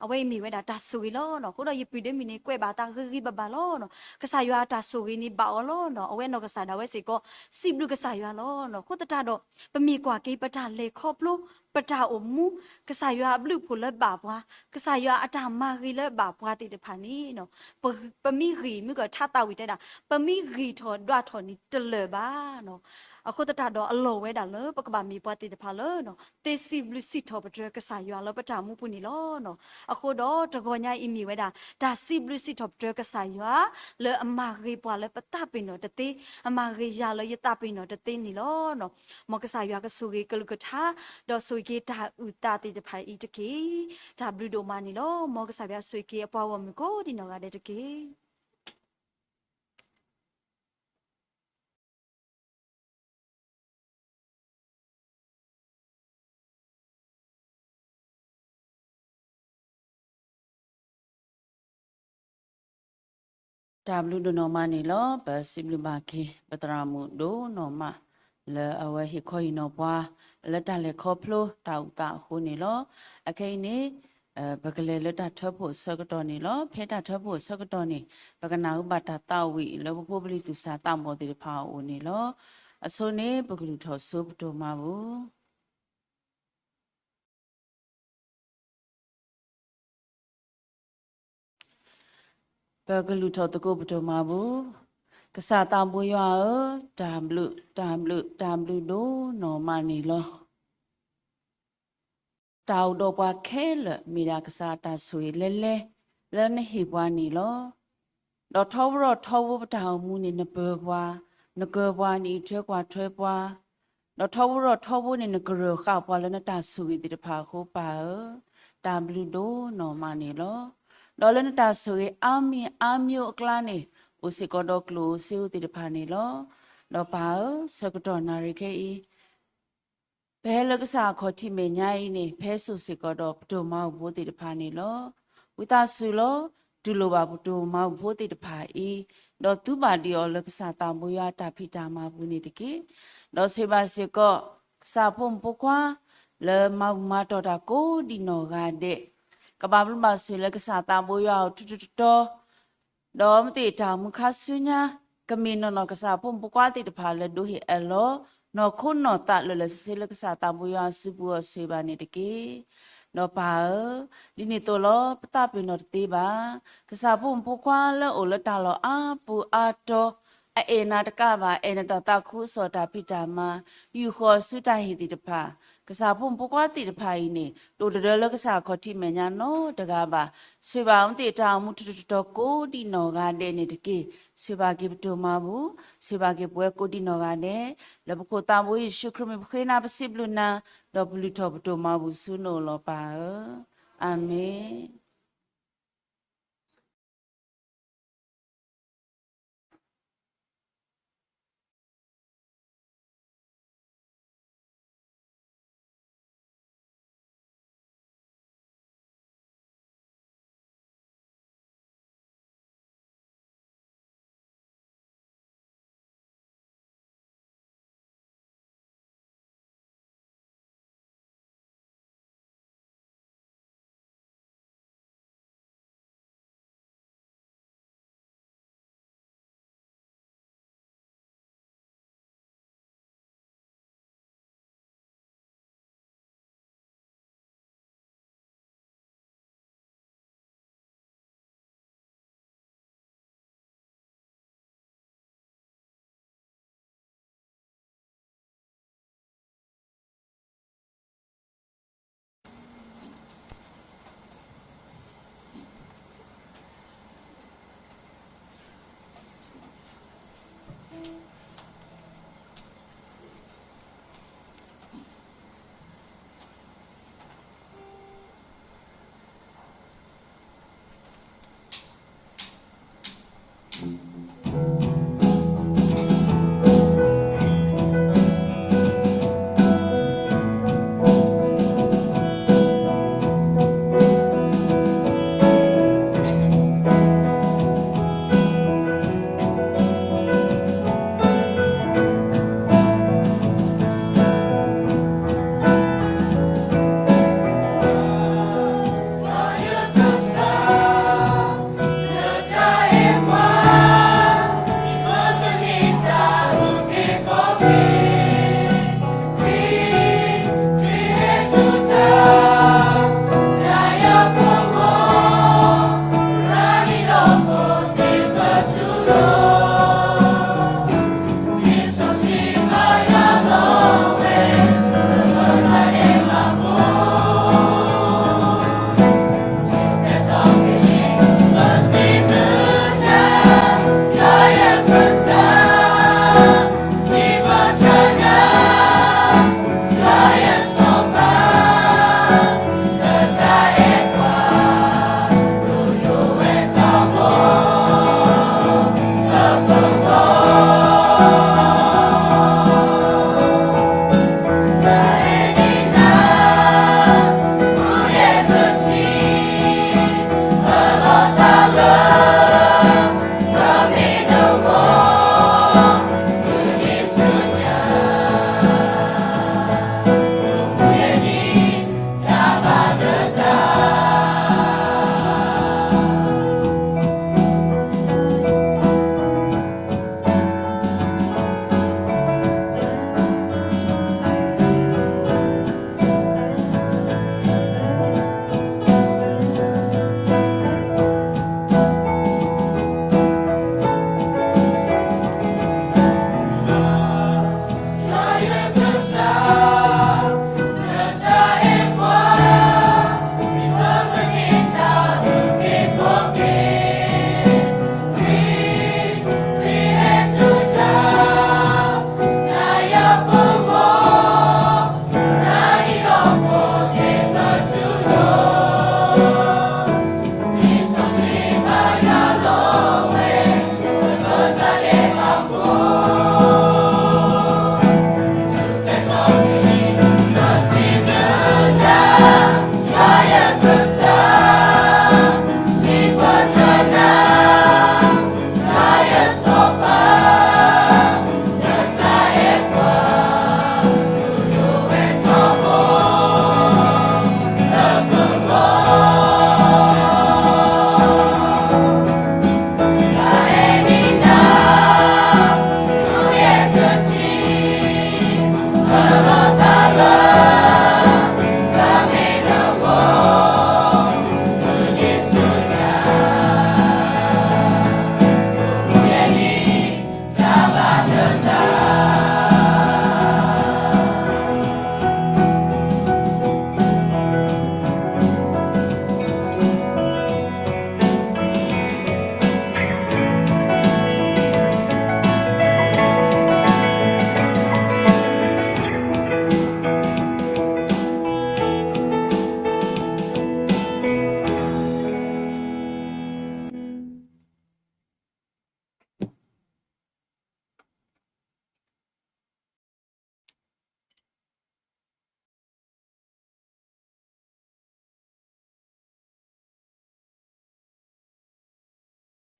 အဝဲအံၤမ့ၢ်ဝဲဒၣ်တၢ်ဆိၣ်ဂ့ၤလီၤနီၤ. အဃိဒီးယပုၢ်ဒ့မုၣ်န့ၣ် ကွဲးဘၣ်တၢ်ဂ့ၤဂ့ၤဘၣ်ဘၣ်လီၤနီၤ. ကစၢ်ယွၤအတၢ်ဆိၣ်ဂ့ၤန့ၣ်ဘၣ်အီၤလီၤနီၤ. အဝဲနီၢ်ကစၢ်ဒၣ်ဝဲစ့ၢ်ကီး စံးဘျုးကစၢ်ယွၤလီၤနီၤ. အဃိသတးဒီး ပမ့ၢ်ကွၢ်က့ၤပတၢ်လဲၤခီဖျိ ပတၢ်အိၣ်မူ ကစၢ်ယွၤအဘျုးအဖှိၣ်လၢဘၣ်ပှၤ ကစၢ်ယွၤအတၢ်မၤဂ့ၤလၢဘၣ်ပှၤသ့ၣ်တဖၣ်န့ၣ်နီၤ ပမ့ၢ်ဂ့ၤမုၢ်ကထါသးဝံၣ်တဲဒၣ် ပမ့ၢ်ဂ့ၤထီၣ်ဒွးထီၣ်န့ၣ်တလၢာ်ဘၣ်နီၤ. အဃိသတးဒီးအလီၢ်ဝဲဒၣ်လၢပကဘၣ်မ့ၢ်ပှၤသ့ၣ်တဖၣ်လၢ သ့စံးဘျုးစံးထီၣ်ပတြၢၤကစၢ်ယွၤလၢပတၢ်မူပူၤန့ၣ်လီၤနီၤ. အဃိဒီးတဂီၤညါအံၤမ့ၢ်ဝဲဒၣ် တၢ်စံးဘျုးစံးထီၣ်ပတြၢၤကစၢ်ယွၤ လၢအမၤဂ့ၤပှၤလၢပသးပ့ၤနီၣ်တသ့, အမၤဂ့ၤယၤလၢယသးပ့ၤနီၣ်တသ့န့ၣ်လီၤ. မ်ကစၢ်ယွၤကဆိၣ်ဂ့ၤကလုၢ်ကထါ ဒီးဆိၣ်ဂ့ၤက့ၤတၢ်အုၣ်သးသ့ၣ်တဖၣ်အံၤတက့ၢ်. တၢ်ဘျုးဒိၣ်မးန့ၣ်လီၤ. မ်ကစၢ်ယွၤဆိၣ်ဂ့ၤက့ၤအပှၤဂီၢ်မုၢ်ကိးဒံးနီၢ်ဂၤဒဲးတက့ၢ်. တၢ်ဘျုးဒိၣ်နီၢ်မးန့ၣ်လီၤ. ပစံးဘျုးဘၣ်က့ၤ ပသရၣ်မုၣ်ဒိၣ်နီၢ်မး လၢအဝဲဟ့ၣ်ခီဟ့ၣ်နီၤပှၤ လၢတၢ်လဲၤခီဖျိတၢ်အုၣ်သးအဃိန့ၣ်လီၤ. အခဲအံၤန့ၣ် ပကလဲၤလၢတၢ်ထၢဖှိၣ်အဆၢကတီၢ်န့ၣ်လီၤ. ဖဲတၢ်ထၢဖှိၣ်အဆၢကတီၢ်န့ၣ် ပကနၢ်ဟူဘၣ်တၢ်သးဝံၣ်လၢပဖိပလံၤသူၣ်စၢ်သးဘီၣ်သ့ၣ်တဖၣ်အအိၣ်န့ၣ်လီၤ. အဆိန့ၣ် ပကလုၢ်ထီၣ်ဆိပတိၢ်မၤပူၤ ပကလုၢ်ထီၣ်သကိးပတိၢ်မၤပူၤ, ကစၢ်သးဘိယွၤဧၢ, တၢ်ဘျုး တၢ်ဘျုး တၢ်ဘျုးဒိၣ်နီၢ်မးန့ၣ်လီၤ. တၢ်အိၣ်ဒီးပှၤခဲလၢာ် မ့ၢ်ဒၣ်ကစၢ်အတၢ်ဆိၣ်ဂ့ၤလဲၤလဲၤ လၢနဟ့ၣ်ပှၤန့ၣ်လီၤ. ဒီးထီဘိထီဘိပတၢ်အိၣ်မူန့ၣ် နပၢၤပှၤ, နကၢၤပှၤ, နအံးထွဲကွၢ်ထွဲပှၤ, ဒီးထီဘိထီဘိန့ၣ် နကရၢၢ်ဃာ်ပှၤလၢနတၢ်ဆိၣ်ဂ့ၤသ့ၣ်တဖၣ်အဃိ ပၢ်ဧၢ, တၢ်ဘျုးဒိၣ်နီၢ်မးန့ၣ်လီၤ. ဒီးလၢနတၢ်ဆိၣ်ဂ့ၤအါမံၤအါမံၤအကျါန့ၣ် အိၣ်စ့ၢ်ကီးဒီးကျိၣ်ဧိၤစ့ဧိၤသ့ၣ်တဖၣ်န့ၣ်လီၤ. ဒီးပၢ်ဧၢ, ဆၢကတီၢ်နၣ်ရံၣ်ခဲအံၤ ပဟဲလၢကစၢ်အခီၣ်ထံးမဲာ်ညါအံၤန့ၣ် ပဟဲစိာ်စ့ၢ်ကီးဒီးပတိၢ်မၤအိၣ်ဖိသ့ၣ်တဖၣ်န့ၣ်လီၤ. ဝံသးစူၤလီၤ, တူၢ်လိာ်ဘၣ်ပတိၢ်မၤအိၣ်ဖိသ့ၣ်တဖၣ်အံၤ, ဒီးသူဘၣ်ဒံးအီၤလၢကစၢ်သးဘိယွၤအတၢ်ဖံးတၢ်မၤပူၤန့ၣ်တက့ၢ်. ဒီးဆိၣ်ဂ့ၤဘၣ်စ့ၢ်ကီး ကစၢ်ဖိမုၣ်ဖိခွါ လၢမၤဘူၣ်မၤတီၢ်တၢ်ကိးဒံးနီၢ်ဂၤဒဲး, ကဘၣ်ဘျုးဘၣ်ဆိၣ်လၢကစၢ်သးဘိယွၤအအိၣ်ထူထူတီတီ ဒီးမ့ၢ်သ့ၣ်တၢ်အိၣ်မူခါဆူညါ ကမ့ၢ်နီၢ်နီၢ်ကစၢ်ဖိမုၣ်ဖိခွါသ့ၣ်တဖၣ်လၢဒိးဟ့ၣ်အၢၣ်လီၤ နီၢ်ခိနီၢ်သးလၢာ်လၢာ်ဆ့ဆ့လၢကစၢ်သးဘိယွၤအစုပူၤအီၤဆိၣ်ဂ့ၤဘၣ်န့ၣ်တက့ၢ်. ဒီးပၢ်ဧၢ, ဒ်န့ၣ်အသိးလီၤ ပသးပ့ၤနီၣ်တသ့ဘၣ်. ကစၢ်ဖိမုၣ်ဖိခွါလၢအိၣ်လၢတၢ်လီၢ်အါပူၤအါတီၤ, အအဲၣ်နၤတကးဘၣ် အဲၣ်နတၢ်သးခုကစီၣ်တၢ်ဖံးတၢ်မၤ, ယူာ်ဃီၤဆူတၢ်ဟ့ၣ်သ့ၣ်တဖၣ် ကစၢ်ဖိမုၣ်ဖိခွါသ့ၣ်တဖၣ်အံၤန့ၣ် တအိၣ်တဒၢလၢကစၢ်အခီၣ်ထံးမဲာ်ညါနီတဂၤဘၣ်. ဆိၣ်ဂ့ၤဘၣ်မ့ၢ်သ့ၣ်တၢ်အိၣ်မူထူထူတီတီကိးဒံးနီၢ်ဂၤဒဲးန့ၣ်တက့ၢ်. ဆိၣ်ဂ့ၤဘၣ်က့ၤပတိၢ်မၤဘူၣ်, ဆိၣ်ဂ့ၤဘၣ်က့ၤပဝဲကိးဒံးနီၢ်ဂၤဒဲး, လၢပခိၣ်သးဘိယ့ၣ်ၡူးခရံာ်မံၤပဃ့နၤပစံးဘျုးနၤ, ဒီးပလုၢ်ထီၣ်ပတိၢ်မၤဘူၣ်ဆူနအိၣ်လီၤပၢ်ဧၢ. အၤမ့ၣ်.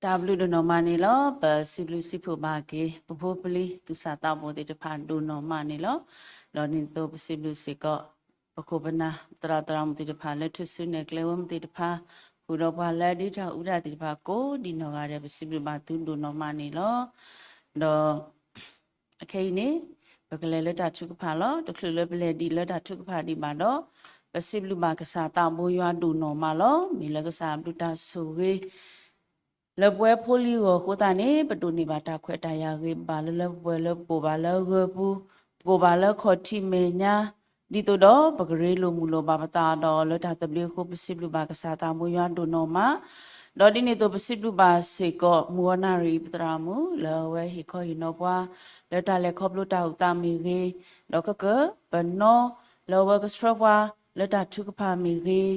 တၢ်ဘျုးဒိၣ်နီၢ်မးန့ၣ်လီၤ. ပစံးဘျုးစံးဖှိၣ်ဘၣ်က့ၤ ပဖိပလံၤသူၣ်စၢ်သးဘီၣ်သ့ၣ်တဖၣ်ဒိၣ်နီၢ်မးန့ၣ်လီၤ. ဒီးဒ်န့ၣ်အသိးပစံးဘျုးစ့ၢ်ကီး ပခိၣ်ပနၢ် သရၣ်သရၣ်မုၣ်သ့ၣ်တဖၣ်လၢထူၣ်စုနဲၣ်ကျဲဝဲမုၢ်သ့ၣ်တဖၣ်, ဃုာ်ဒီးပှၤလၢအဒ့တၢ်အူတၢ်သ့ၣ်တဖၣ်ကိးဒ်နီၢ်ဂၤဒဲး ပစံးဘျုးဘၣ်သုဒိၣ်နီၢ်မးန့ၣ်လီၤ. ဒီး အခဲအံၤန့ၣ် ပကလဲၤလၢတၢ်ထုကဖၣ်လီၤ. တချုးလၢပလဲၤဒံးလၢတၢ်ထုကဖၣ်ဒံးဘၣ်ဒီး ပစံးဘျုးဘၣ်ကစၢ်သးဘိယွၤဒိၣ်နီၢ်မးလီၤ. မ့ၢ်လၢကစၢ်ဘျုးတၢ်ဆိၣ်ဂ့ၤ လၢပဝဲဖိလံၤအဂီၢ်အဃိသတးန့ၣ် ပဒိးန့ၢ်ဘၣ်တၢ်ခွဲးတၢ်ယာ်ဂ့ၤဘၣ်လၢလၢပှဲၤပှဲၤ လၢပကိးဘၣ်လၢအဂၢၤပူၤ, ပကိးဘၣ်လၢခီၣ်ထံးမဲာ်ညါ, ဒ်သိးဒီးပကရ့လိာ်မုာ်လိာ်ဘၣ်ပသးဒီးလၢတၢ်သဘျ့အဃိ ပစံးဘျုးဘၣ်ကစၢ်သးဘိယွၤဒိၣ်နီၢ်မး ဒီးဒ်န့ၣ်အသိးပစံးဘျုးဘၣ်စ့ၢ်ကီး မုၢ်ဂီၤနၣ်ရံၣ်အံၤ ပသရၣ်မုၣ် လၢအဝဲဟ့ၣ်ခီဟ့ၣ်နီၤပှၤ လၢတၢ်လဲၤခီဖျိတၢ်အိၣ်သးမ့ၢ်ဂ့ၤ, ဒီးခဲကၢ ပနီၢ် လၢအဝဲကဆှၢပှၤ လၢတၢ်ထုကဖၣ်မ့ၢ်ဂ့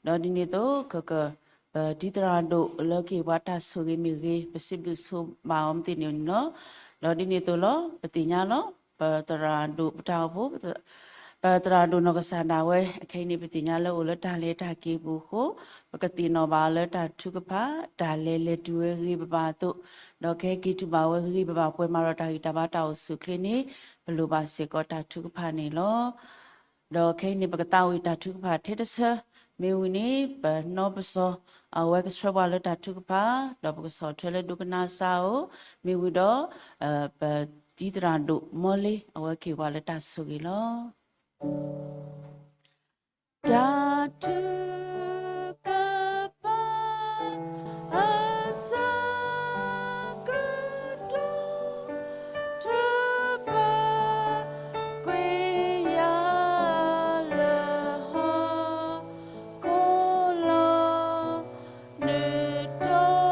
ၤ, ဒီးဒ်န့ၣ်အသိး ခဲကၢ ပတံၤသရၣ်ဒိၣ်လၢကဟ့ၣ်ပှၤတၢ်ဆိၣ်ဂ့ၤမ့ၢ်ဂ့ၤ ပစံးဘျုးဆိၣ်ဘၣ်အီၤမ့ၢ်သ့န့ၣ်လီၤ. ဒီးဒ်န့ၣ်အသိးလီၤ ပသ့ၣ်ညါလီၤ ပသရၣ်ဒိၣ်ပတၢ်အိၣ်ဖှိၣ် ပသရၣ်ဒိၣ်နီၢ်ကစၢ်ဒၣ်ဝဲ အခဲအံၤန့ၣ် ပသ့ၣ်ညါလၢအိၣ်လၢတၢ်လဲၤတၢ်က့ၤပူၤအဃိ ပကသ့ၣ်နီၣ်ဘၣ်အီၤလၢတၢ်ထုကဖၣ် တၢ်လဲၤလဲၤတုၤဝဲဂ့ၤဂ့ၤဘၣ်ဘၣ်အသိး, ဒီးကဟဲက့ၤတုၤဘၣ်ဝဲဂ့ၤဂ့ၤဘၣ်ဘၣ် ပှဲၤမးဒီးတၢ်ဂံၢ်တၢ်ဘါတၢ်အိၣ်ဆူၣ်အိၣ်ချ့န့ၣ် ပလိၣ်ဘၣ်စ့ၢ်ကီးတၢ်ထုကဖၣ်န့ၣ်လီၤ. ဒီးခဲအံၤန့ၣ် ပကသးဝံၣ်တၢ်ထုကဖၣ်ထဲတဆၢ, မ့ၢ်ဝံၤန့ၣ် ပနီၢ်ပစီၤ အဝဲကဆှၢပှၤလၢတၢ်ထုကဖၣ်, ဒီးပကဆီၣ်ထွဲလၢဒိကနၣ်စၢ်အိၣ်, မ့ၢ်ဝံၤဒီး ပတံၤသရၣ်ဒိၣ်မီလ့ အဝဲကဟ့ၣ်ပှၤလၢတၢ်ဆိၣ်ဂ့ၤလီၤ. တၢ်ထုကဖၣ် အဆၢကတီၢ် ထုကဖၣ်ကွံာ်ယၤလၢဟီၣ်ခိၣ်လီၤ နုာ်တီ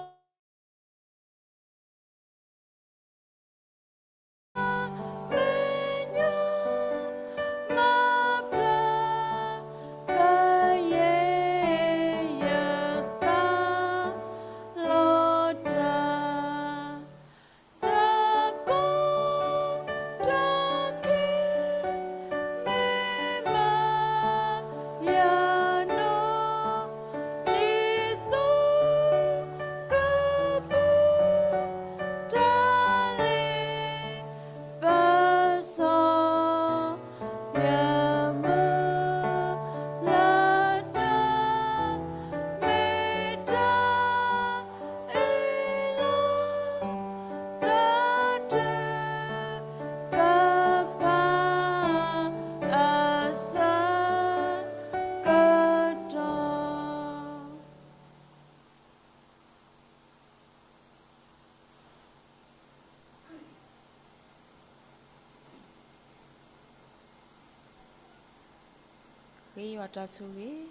မဲာ်ညါ မၤဖျါ ကယဲၢ်ယသး လီၤတၢ် တၢ်ကိး တၢ်ခံး မ့ၢ်မၤ ယၤနီၢ် လံာ်သိ ကပူၤ တၢ်လ့ပစီ ယမုၢ် လၢတၢ် မ့ၢ်တၢ် အ့ၣ်လိာ် တၢ်ထုကဖၣ် အဆၢကတီၢ် ဃ့ယွၤတၢ်ဆိၣ်ဂ့ၤ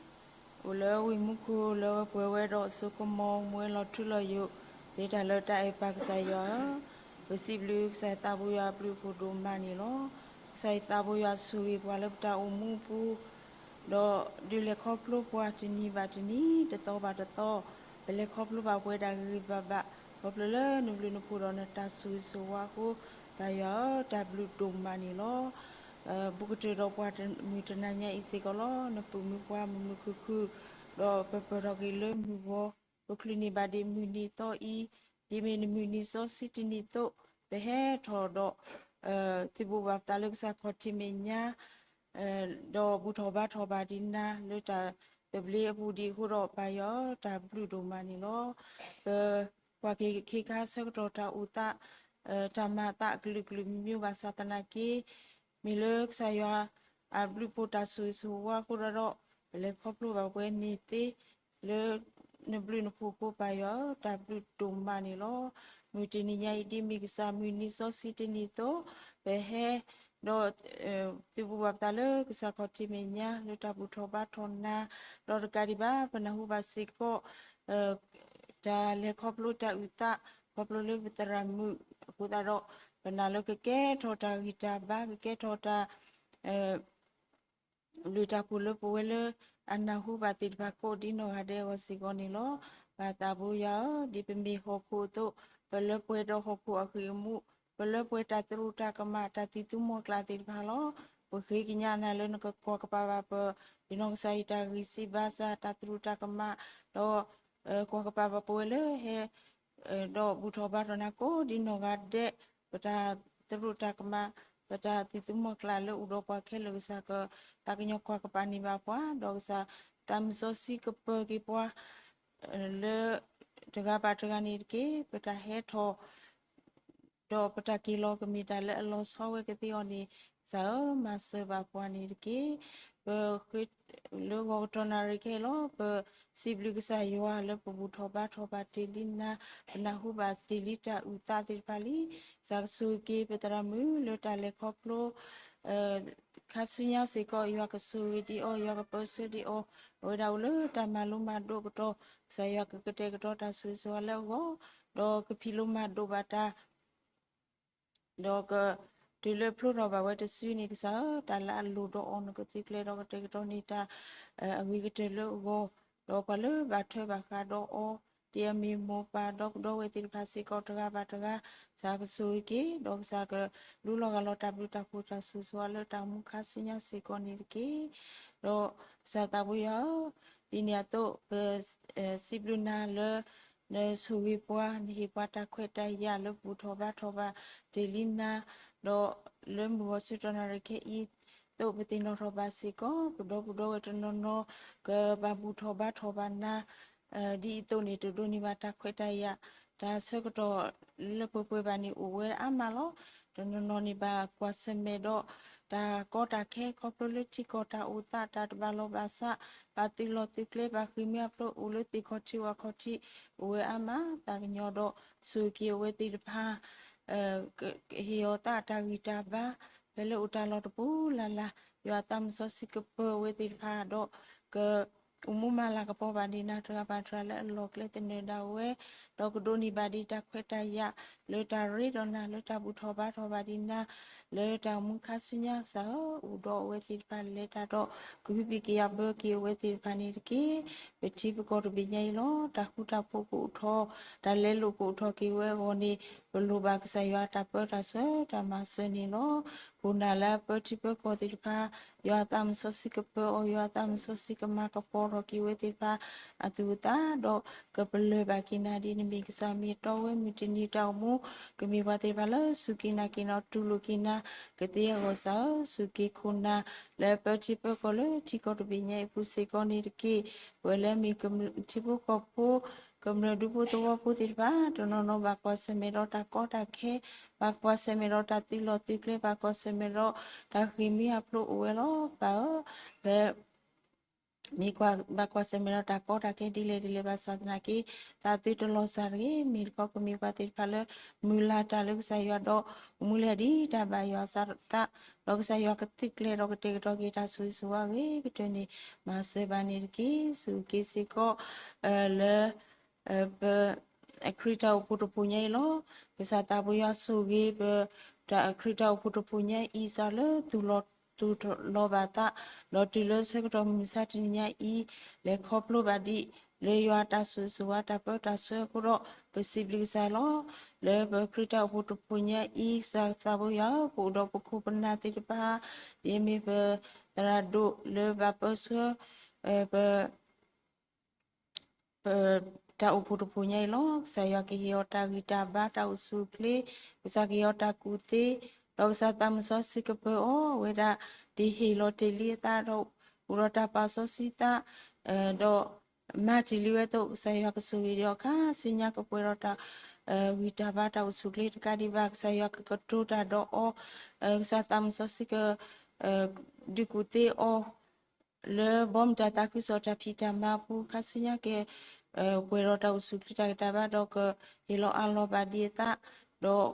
အိၣ်လၢဝ့ၢ်မူခိၣ်လၢပှဲၤဝဲဒီးစိကမီၤ မူဝဲလီၤထူလီၤယိာ် သ့တၢ်လၢတၢ်အဲၣ်ပၢ်ကစၢ်ယွၤဧၢ, ပစံးဘျုးကစၢ်ယွၤသးဘိယွၤအဘျုးအဖှိၣ်ဒိၣ်မးန့ၣ်လီၤ. ကစၢ်ယွၤသးဘိယွၤဆိၣ်ဂ့ၤပှၤလၢပတၢ်အိၣ်မူအပူၤ ဒီးဒုးလဲၤခီဖျိပှၤတနံၤဘၣ်တနံၤ တသီဘၣ်တသီ ပလဲၤခီဖျိဘၣ်ပဝဲဒၣ်ဂ့ၤဂ့ၤဘၣ်ဘၣ် ခီဖျိလၢနဘျုးနဖှိၣ်ဒီးနတၢ်ဆိၣ်ဂ့ၤဆိၣ်ဝါအဃိ ပၢ်ယွၤဧၢ တၢ်ဘျုးဒိၣ်မးန့ၣ်လီၤ. ဘူးကတၢၢ်ဒီးပှၤမုၢ်တနၤညါအံၤစ့ၢ်ကီးလီၤ. နပုၢ်မုၢ်ပှၢ်မုာ်မုာ်ခုၣ်ခုၣ် ဒီးပပၢၢ်ထီၣ်က့ၤလၢမုၢ်ဂီၤ ပချုးန့ၢ်ဘၣ်ဒံးမုၢ်နံၤသီအံၤ ဒ်မ့ၢ်နမုၢ်နံၤစီဆှံတနံၤအသိး ပဟဲထီၣ်ဒီး သုးဘူးဘၣ်ပသးလၢကစၢ်ခီၣ်ထံးမဲာ်ညါ ဒီးဘူၣ်ထီၣ်ဘါထီၣ်ဘၣ်ဒံးနၤလၢတၢ်သဘျ့အပူၤဒံးအဃိဒီး ပၢ်ယွၤဧၢ တၢ်ဘျုးဒိၣ်မးန့ၣ်လီၤ. ပကွၢ်က့ၤခ့ခါဆၢကတီၢ်တၢ်အိၣ်သး တၢ်မၤအသးအကလုာ်ကလုာ်မံၤမံၤဘၣ်ဆၣ်သနာ်က့ မ့ၢ်လၢကစၢ်ယွၤအဘျုးအဖှိၣ်တၢ်ဆိၣ်ဂ့ၤဆိၣ်ဝါအဃိဒီး ပလဲၤခီဖျိဘၣ်ပဝဲန့ၣ်သ့ လၢနဘျုးနဖှိၣ်အဃိ ပၢ်ယွၤဧၢ တၢ်ဘျုးဒိၣ်မးန့ၣ်လီၤ. မုၢ်တနံၤညါအံၤ ဒ်မ့ၢ်ကစၢ်မုၢ်နံၤစီဆှံတနံၤအသိး ပဟဲ ဒီး သုးဘူးဘၣ်ပသးလၢကစၢ်ခီၣ်ထံးမဲာ်ညါ လၢတၢ်ဘူၣ်ထီၣ်ဘါထီၣ်နၤ ဒီးတကးဒံးဘၣ် ပနၢ်ဟူဘၣ်စ့ၢ်ကီး တၢ်လဲၤခီဖျိတၢ်အုၣ်သး ခီဖျိလၢပသရၣ်မုၣ်အဃိသတးဒီး ပနာ်လၢကကဲထီၣ်တၢ်ဂံၢ်တၢ်ဘါ ကကဲထီၣ်တၢ် လုၢ်တၢ်ဖှိၣ်လၢပဝဲလၢအနၢ်ဟူဘၣ်သ့ၣ်တဖၣ်ကိးဒ်နီၢ်ဂၤဒဲးအဂီၢ်စ့ၢ်ကီးန့ၣ်လီၤ. ပၢ်သးဘိယွၤဧၢ ဒ်ပမ့ၢ်ဟီၣ်ခိၣ်အသိး ပလၢပှဲၤဒီးဟီၣ်ခိၣ်အဃံၢ်အမူး ပလၢပှဲၤတၢ်သရူးတၢ်ကမၣ် တၢ်သံၣ်သူမီၤကျၢ်သ့ၣ်တဖၣ်လီၤ. ပဃ့ကညးနၤလၢနကကွၢ်ကပာ်ဘၣ်ပ ယနီၢ်ကစၢ်အံၤတၢ်ဂံၢ်စၢ်ဘါစၢ် တၢ်သရူးတၢ်ကမၣ် ဒီး ကွၢ်ကပၤဘၣ်ပဝဲလၢဟဲ ဒီးဘူၣ်ထီၣ်ဘါထီၣ်နၤကိးဒံနီၢ်ဂၤဒဲး, ပတၢ်သရူးတၢ်ကမၣ်, ပတၢ်သံၣ်သူမီၤကျၢ်လၢအိၣ်ဒီးပှၤခဲလၢာ်ကစၢ်က သးကညီၤကွၢ်ကပၤန့ၢ်ဘၣ်ပှၤ, ဒီးကစၢ်သးမုၢ်စီဆှံကပၢၤက့ၤပှၤ လၢ တဂၤဘၣ်တဂၤန့ၣ်တက့ၢ်. ပတၢ်ဟဲထီၣ် ဒီးပတၢ်က့ၤလီၤကမ့ၢ်တၢ်လၢအလီၤဆီဝဲကသ့အီၤန့ၣ်, ကစၢ်ဧၢ, မၤစၢၤဘၣ်ပှၤန့ၣ်တက့ၢ်. ပဃ့ လၢဂီၤကတီၢ်နၣ်ရံၣ်ခဲအံၤလီၤ, ပစံးဘျုးကစၢ်ယွၤလၢပဘူၣ်ထီၣ်ဘါထီၣ်ဘၣ်တ့ၢ်လံနၤ, ပနၢ်ဟူဘၣ်တ့ၢ်လံတၢ်အုၣ်သးသ့ၣ်တဖၣ်လံ. ကစၢ်ကဆိၣ်ဂ့ၤက့ၤပသရၣ်မုၣ်လၢတၢ်လဲၤခီဖျိ ခါဆူညါစ့ၢ်ကီး, ယွၤကဆိၣ်ဂ့ၤဒံးအီၤ, ယွၤကပၢဆှၢဒံးအီၤ, အဝဲဒၣ်အိၣ်လၢတၢ်မၤလိမၤဒိးကတီၢ်, ကစၢ်ယွၤကကတဲာ်ကတီၤတၢ်ဆိၣ်ဂ့ၤဆိၣ်ဝါလၢအဂီၢ်, ဒီးကဖံးလိမၤဒိးဘၣ်တၢ် ဒီးက တုၤလၢဖျိထီၣ်ဘၣ်ဝဲတစုန့ၣ် ကစၢ်ဧၢ, တၢ်လၢအလိၣ်ဒီးအီၤနကသုးကျဲၤဒီးကတဲာ်ကတီၤန့ၢ်တၢ် အဂ့ၤကတၢၢ်လၢအဂီၢ်, ဒီးပှၤလၢဘၣ်ထွဲဘၣ်ဃးဒီးအီၤ ဒ်အမ့ၢ်မိၢ်ပၢ်ဒီပုၢ်ဒီဝဲၢ်သ့ၣ်တဖၣ်စ့ၢ်ကီးတဂၤဘၣ်တဂၤ, ကစၢ်ကဆိၣ်ဂ့ၤက့ၤ, ဒီးကစၢ်ကလူလီၤဂာ်လီၤတၢ်ဘျုးတၢ်ဖှိၣ်တၢ်ဆိၣ်ဂ့ၤဆိၣ်ဝါလၢတၢ်အိၣ်မူခါဆူညါစ့ၢ်ကီးန့ၣ်တက့ၢ်. ဒီးကစၢ်သးပှၢ်ယွၤဧၢ, ဒ်န့ၣ်အသိး ပ စံးဘျုးနၤလၢ နဆိၣ်ဂ့ၤပှၤ, နဟ့ၣ်ပှၤတၢ်ခွဲးတၢ်ယာ်လၢပဘူၣ်ထီၣ်ဘါထီၣ်ဘၣ်တ့ၢ်လံနၤ, ဒီးလၢမုၢ်ဂီၤဆၢကတီၢ်နၣ်ရံၣ်ခဲအံၤ သိးပသ့ၣ်နီၣ်ထီၣ်ဘၣ်စ့ၢ်ကီး ပဒီပုၢ်ဒီဝဲၢ်တနီၤနီၤ ကဘၣ်ဘူၣ်ထီၣ်ဘါထီၣ်ဘၣ်နၤ ဒ်အံၤအသိးန့ၣ် တဒိးန့ၢ်ဘၣ်တၢ်ခွဲးတၢ်ယာ် တၢ်ဆၢကတီၢ်လၢပှဲၤပှဲၤဘၣ်န့ၣ် အိၣ်ဝဲအါမးလီၤ. တနီၤနီၤန့ၣ်ဘၣ်ကွၢ်ဆၢၣ်မဲာ်ဒီး တၢ်ကီတၢ်ခဲ ခီဖျိလၢထံကီၢ်တၢ်အိၣ်သး တၢ်တဘၣ်လီၢ်ဘၣ်စး ဘၣ်သုးလီၢ်သုးကျဲ ဘၣ်ဃ့ၢ်မှံဟးဖျိး အိၣ်လၢသ့ၣ်ခီၣ်ထံးဝၣ်ခီၣ်ထံး အိၣ်ဝဲအါမး သးကညီၤဒီး ဆိၣ်ဂ့ၤက့ၤအဝဲသ့ၣ်တဖၣ် ဟ့ၣ်အီၤသးတၢ်ဂံၢ်တၢ်ဘါ ဖဲလၢအိၣ်တၢ်လီၢ်တပူၤလၢ်လၢ် ယွၤအသးမုၢ်စီဆှံကပၢၤအဝဲသ့ၣ်တဖၣ်ဒီး က အိၣ်မူမၤလၤကပီၤဘၣ်ဒံးနၤတဂၤဘၣ်တဂၤလၢအလီၢ်ကျဲသနၢၣ်ဒၣ်ဝဲ, ဒီးကဒိးန့ၢ်ဘၣ်ဒံးတၢ်ခွဲးတၢ်ယာ် လၢတၢ်ရ့ဒီးနၤ လၢတၢ်ဘူၣ်ထီၣ်ဘါထီၣ်ဘၣ်ဒံးနၤ လၢတၢ်အိၣ်မူခါဆူညါကစၢ်ဧၢ, အိၣ်ဒီးအဝဲသ့ၣ်တဖၣ်လဲၤတၢ်ဒီး ကဟုပံက့ၤအဘၢက့ၤအဝဲသ့ၣ်တဖၣ်န့ၣ်တက့ၢ်. ပထံပကီၢ်တဘ့ၣ်ညါအံၤလီၤ တၢ်ဃူတၢ်ဖိးကအိၣ်ထီၣ် တၢ်လဲလိာ်ကအိၣ်ထီၣ်က့ၤဝဲအဂီၢ်န့ၣ် ပလိၣ်ဘၣ်ကစၢ်ယွၤတၢ်ပၢတၢ်ဆှၢတၢ်မၤစၢၤန့ၣ်လီၤ. ခိၣ်နၢ်လၢအပၢထံပၢကီၢ်သ့ၣ်တဖၣ် ယွၤအသးမုၢ်စီဆှံကပၢၤအီၤ ယွၤအသးမုၢ်စီဆှံကမၤကပီၤထီၣ်က့ၤဝဲသ့ၣ်တဖၣ် အသူၣ်အသး ဒီးကပလၢၢ်ဘၣ်က့ၤနၤဒ်နမ့ၢ်ကစၢ်မ့ၢ်တီဝဲမုၢ်တနံၤတၢ်အိၣ်မူ ကမ့ၢ်ပှၤသ့ၣ်တဖၣ်လၢစူၢ်က့ၤနာ်က့ၤနီၣ်တူၢ်လိာ်က့ၤနၤ ကသ့အဂီၢ်ကစၢ်ဧၢ, စူၢ်က့ၤခိၣ်နၢ်လၢအပၢထံပၢကီၢ်လၢထံကီၢ်တဘ့ၣ်ညါအံၤအပူၤစ့ၢ်ကီးန့ၣ်တက့ၢ်. ပဝဲလၢမ့ၢ်ကမျၢၢ်ထံဖိကီၢ်ဖိ ကမျၢၢ်ဒူဖိသဝီဖိသ့ၣ်တဖၣ် တနီၤနီၤဘၣ်ကွၢ်ဆၢၣ်မဲာ်ဒီးတၢ်ကီတၢ်ခဲ ဘၣ်ကွၢ်ဆၢၣ်မဲာ်ဒီးတၢ်သုးလီၢ်သုးကျဲ ဘၣ်ကွၢ်ဆၢၣ်မဲာ်ဒီးတၢ်ဃ့ၢ်မှံဟးဖျိးအိၣ်ဝဲလီၤ. ပၢ်ဧၢ, ပ မ့ၢ်ကွၢ်ဘၣ်ကွၢ်ဆၢၣ်မဲာ်ဒီးတၢ်ကီတၢ်ခဲဒ်လဲၣ်ဒ်လဲၣ်ဘၣ်ဆၣ်သနာ်က့ သးသုတလီၤစၢ်တဂ့ၤ, မ့ၢ်တခီပမ့ၢ်ပှၤသ့ၣ်တဖၣ်လၢ မုၢ်လၢ်တၢ်လၢကစၢ်ယွၤဒီး အိၣ်မူလဲၢ်ဒ်တၢ်ဘၣ်ယွၤအသး ဒီးကစၢ်ယွၤကသုးကျဲၤဒီးကတဲာ်ကတီၤက့ၤတၢ်ဆိၣ်ဂ့ၤဆိၣ်ဝါအဂ့ၤကတၢၢ်န့ၣ် မၤစၢၤဘၣ်န့ၣ်တက့ၢ်. စူၢ်က့ၤစ့ၢ်ကီး လၢ ပ ခရံာ်တၢ်အိၣ်ဖှိၣ်တဖှိၣ်ညါအံၤလီၤ. ကစၢ်သးပှၢ်ယွၤဆိၣ်ဂ့ၤပ ခရံာ်တၢ်အိၣ်ဖှိၣ်တဖှိၣ်ညါအံၤ စးလၢသူၣ်လီၤသူၣ်လီၤဘၣ်သး ဒီးတုၤလၢဆၢကတီၢ်မုၢ်မဆါတနံၤညါအံၤ လဲၤခီဖျိဘၣ်ဒံး လၢယွၤတၢ်ဆိၣ်ဂ့ၤဆိၣ်ဝါတၢ်ပၢတၢ်ဆှၢအဃိဒီး ပစံးဘျုးကစၢ်လီၤ. လၢပခရံာ်တၢ်အိၣ်ဖှိၣ်တဖှိၣ်ညါအံၤ ကစၢ်သးပှၢ်ယွၤဧၢ, ပအိၣ်ဒီးပခိၣ်ပနၢ်သ့ၣ်တဖၣ် ဒ်အမ့ၢ်ပသရၣ်ဒိၣ်လၢဘၣ်ပၢဆှၢ ပ ပတၢ်အိၣ်ဖှိၣ်တဖှိၣ်ညါအံၤလီၤ. ကစၢ်ယွၤကဟ့ၣ်အီၤတၢ်ဂံၢ်တၢ်ဘါတၢ်အိၣ်ဆူၣ်အိၣ်ချ့, ကစၢ်ကဟ့ၣ်အီၤတၢ်ကူၣ်သ့, ဒီးကစၢ်သးမုၢ်စီဆှံကပၢၤအီၤဝဲဒၣ်, ဒ်ဟ့ၣ်လီၤတ့ၢ်လံအသးဒီး အိၣ်ဒီးတၢ်ပာ်စီဆှံသး, ဒီးမၤတ့ၢ်လံဝဲအသိး ကစၢ်ယွၤကဆိၣ်ဂ့ၤဒီးခါဆူညါကပှဲၤဒီးတၢ် ဂံၢ်တၢ်ဘါတၢ်အိၣ်ဆူၣ်အိၣ်ချ့တကးဒံးဘၣ် ကစၢ်ယွၤကကတိၤတၢ်ဒီးအီၤ, ကစၢ်သးမုၢ်စီဆှံက ဒုးကူၣ်သ့အီၤ လၢဘီမုၢ်တၢ်သးခုကစီၣ်တၢ်ဖံးတၢ်မၤအပူၤ ခါဆူညါက ပှဲၤဒီးတၢ်အိၣ်ဆူၣ်အိၣ်ချ့တၢ်ဂံၢ်တၢ်ဘါဒီးကဟ့ၣ်လီၤအးလီၤဘၣ်ဒံးအသး, ဒီး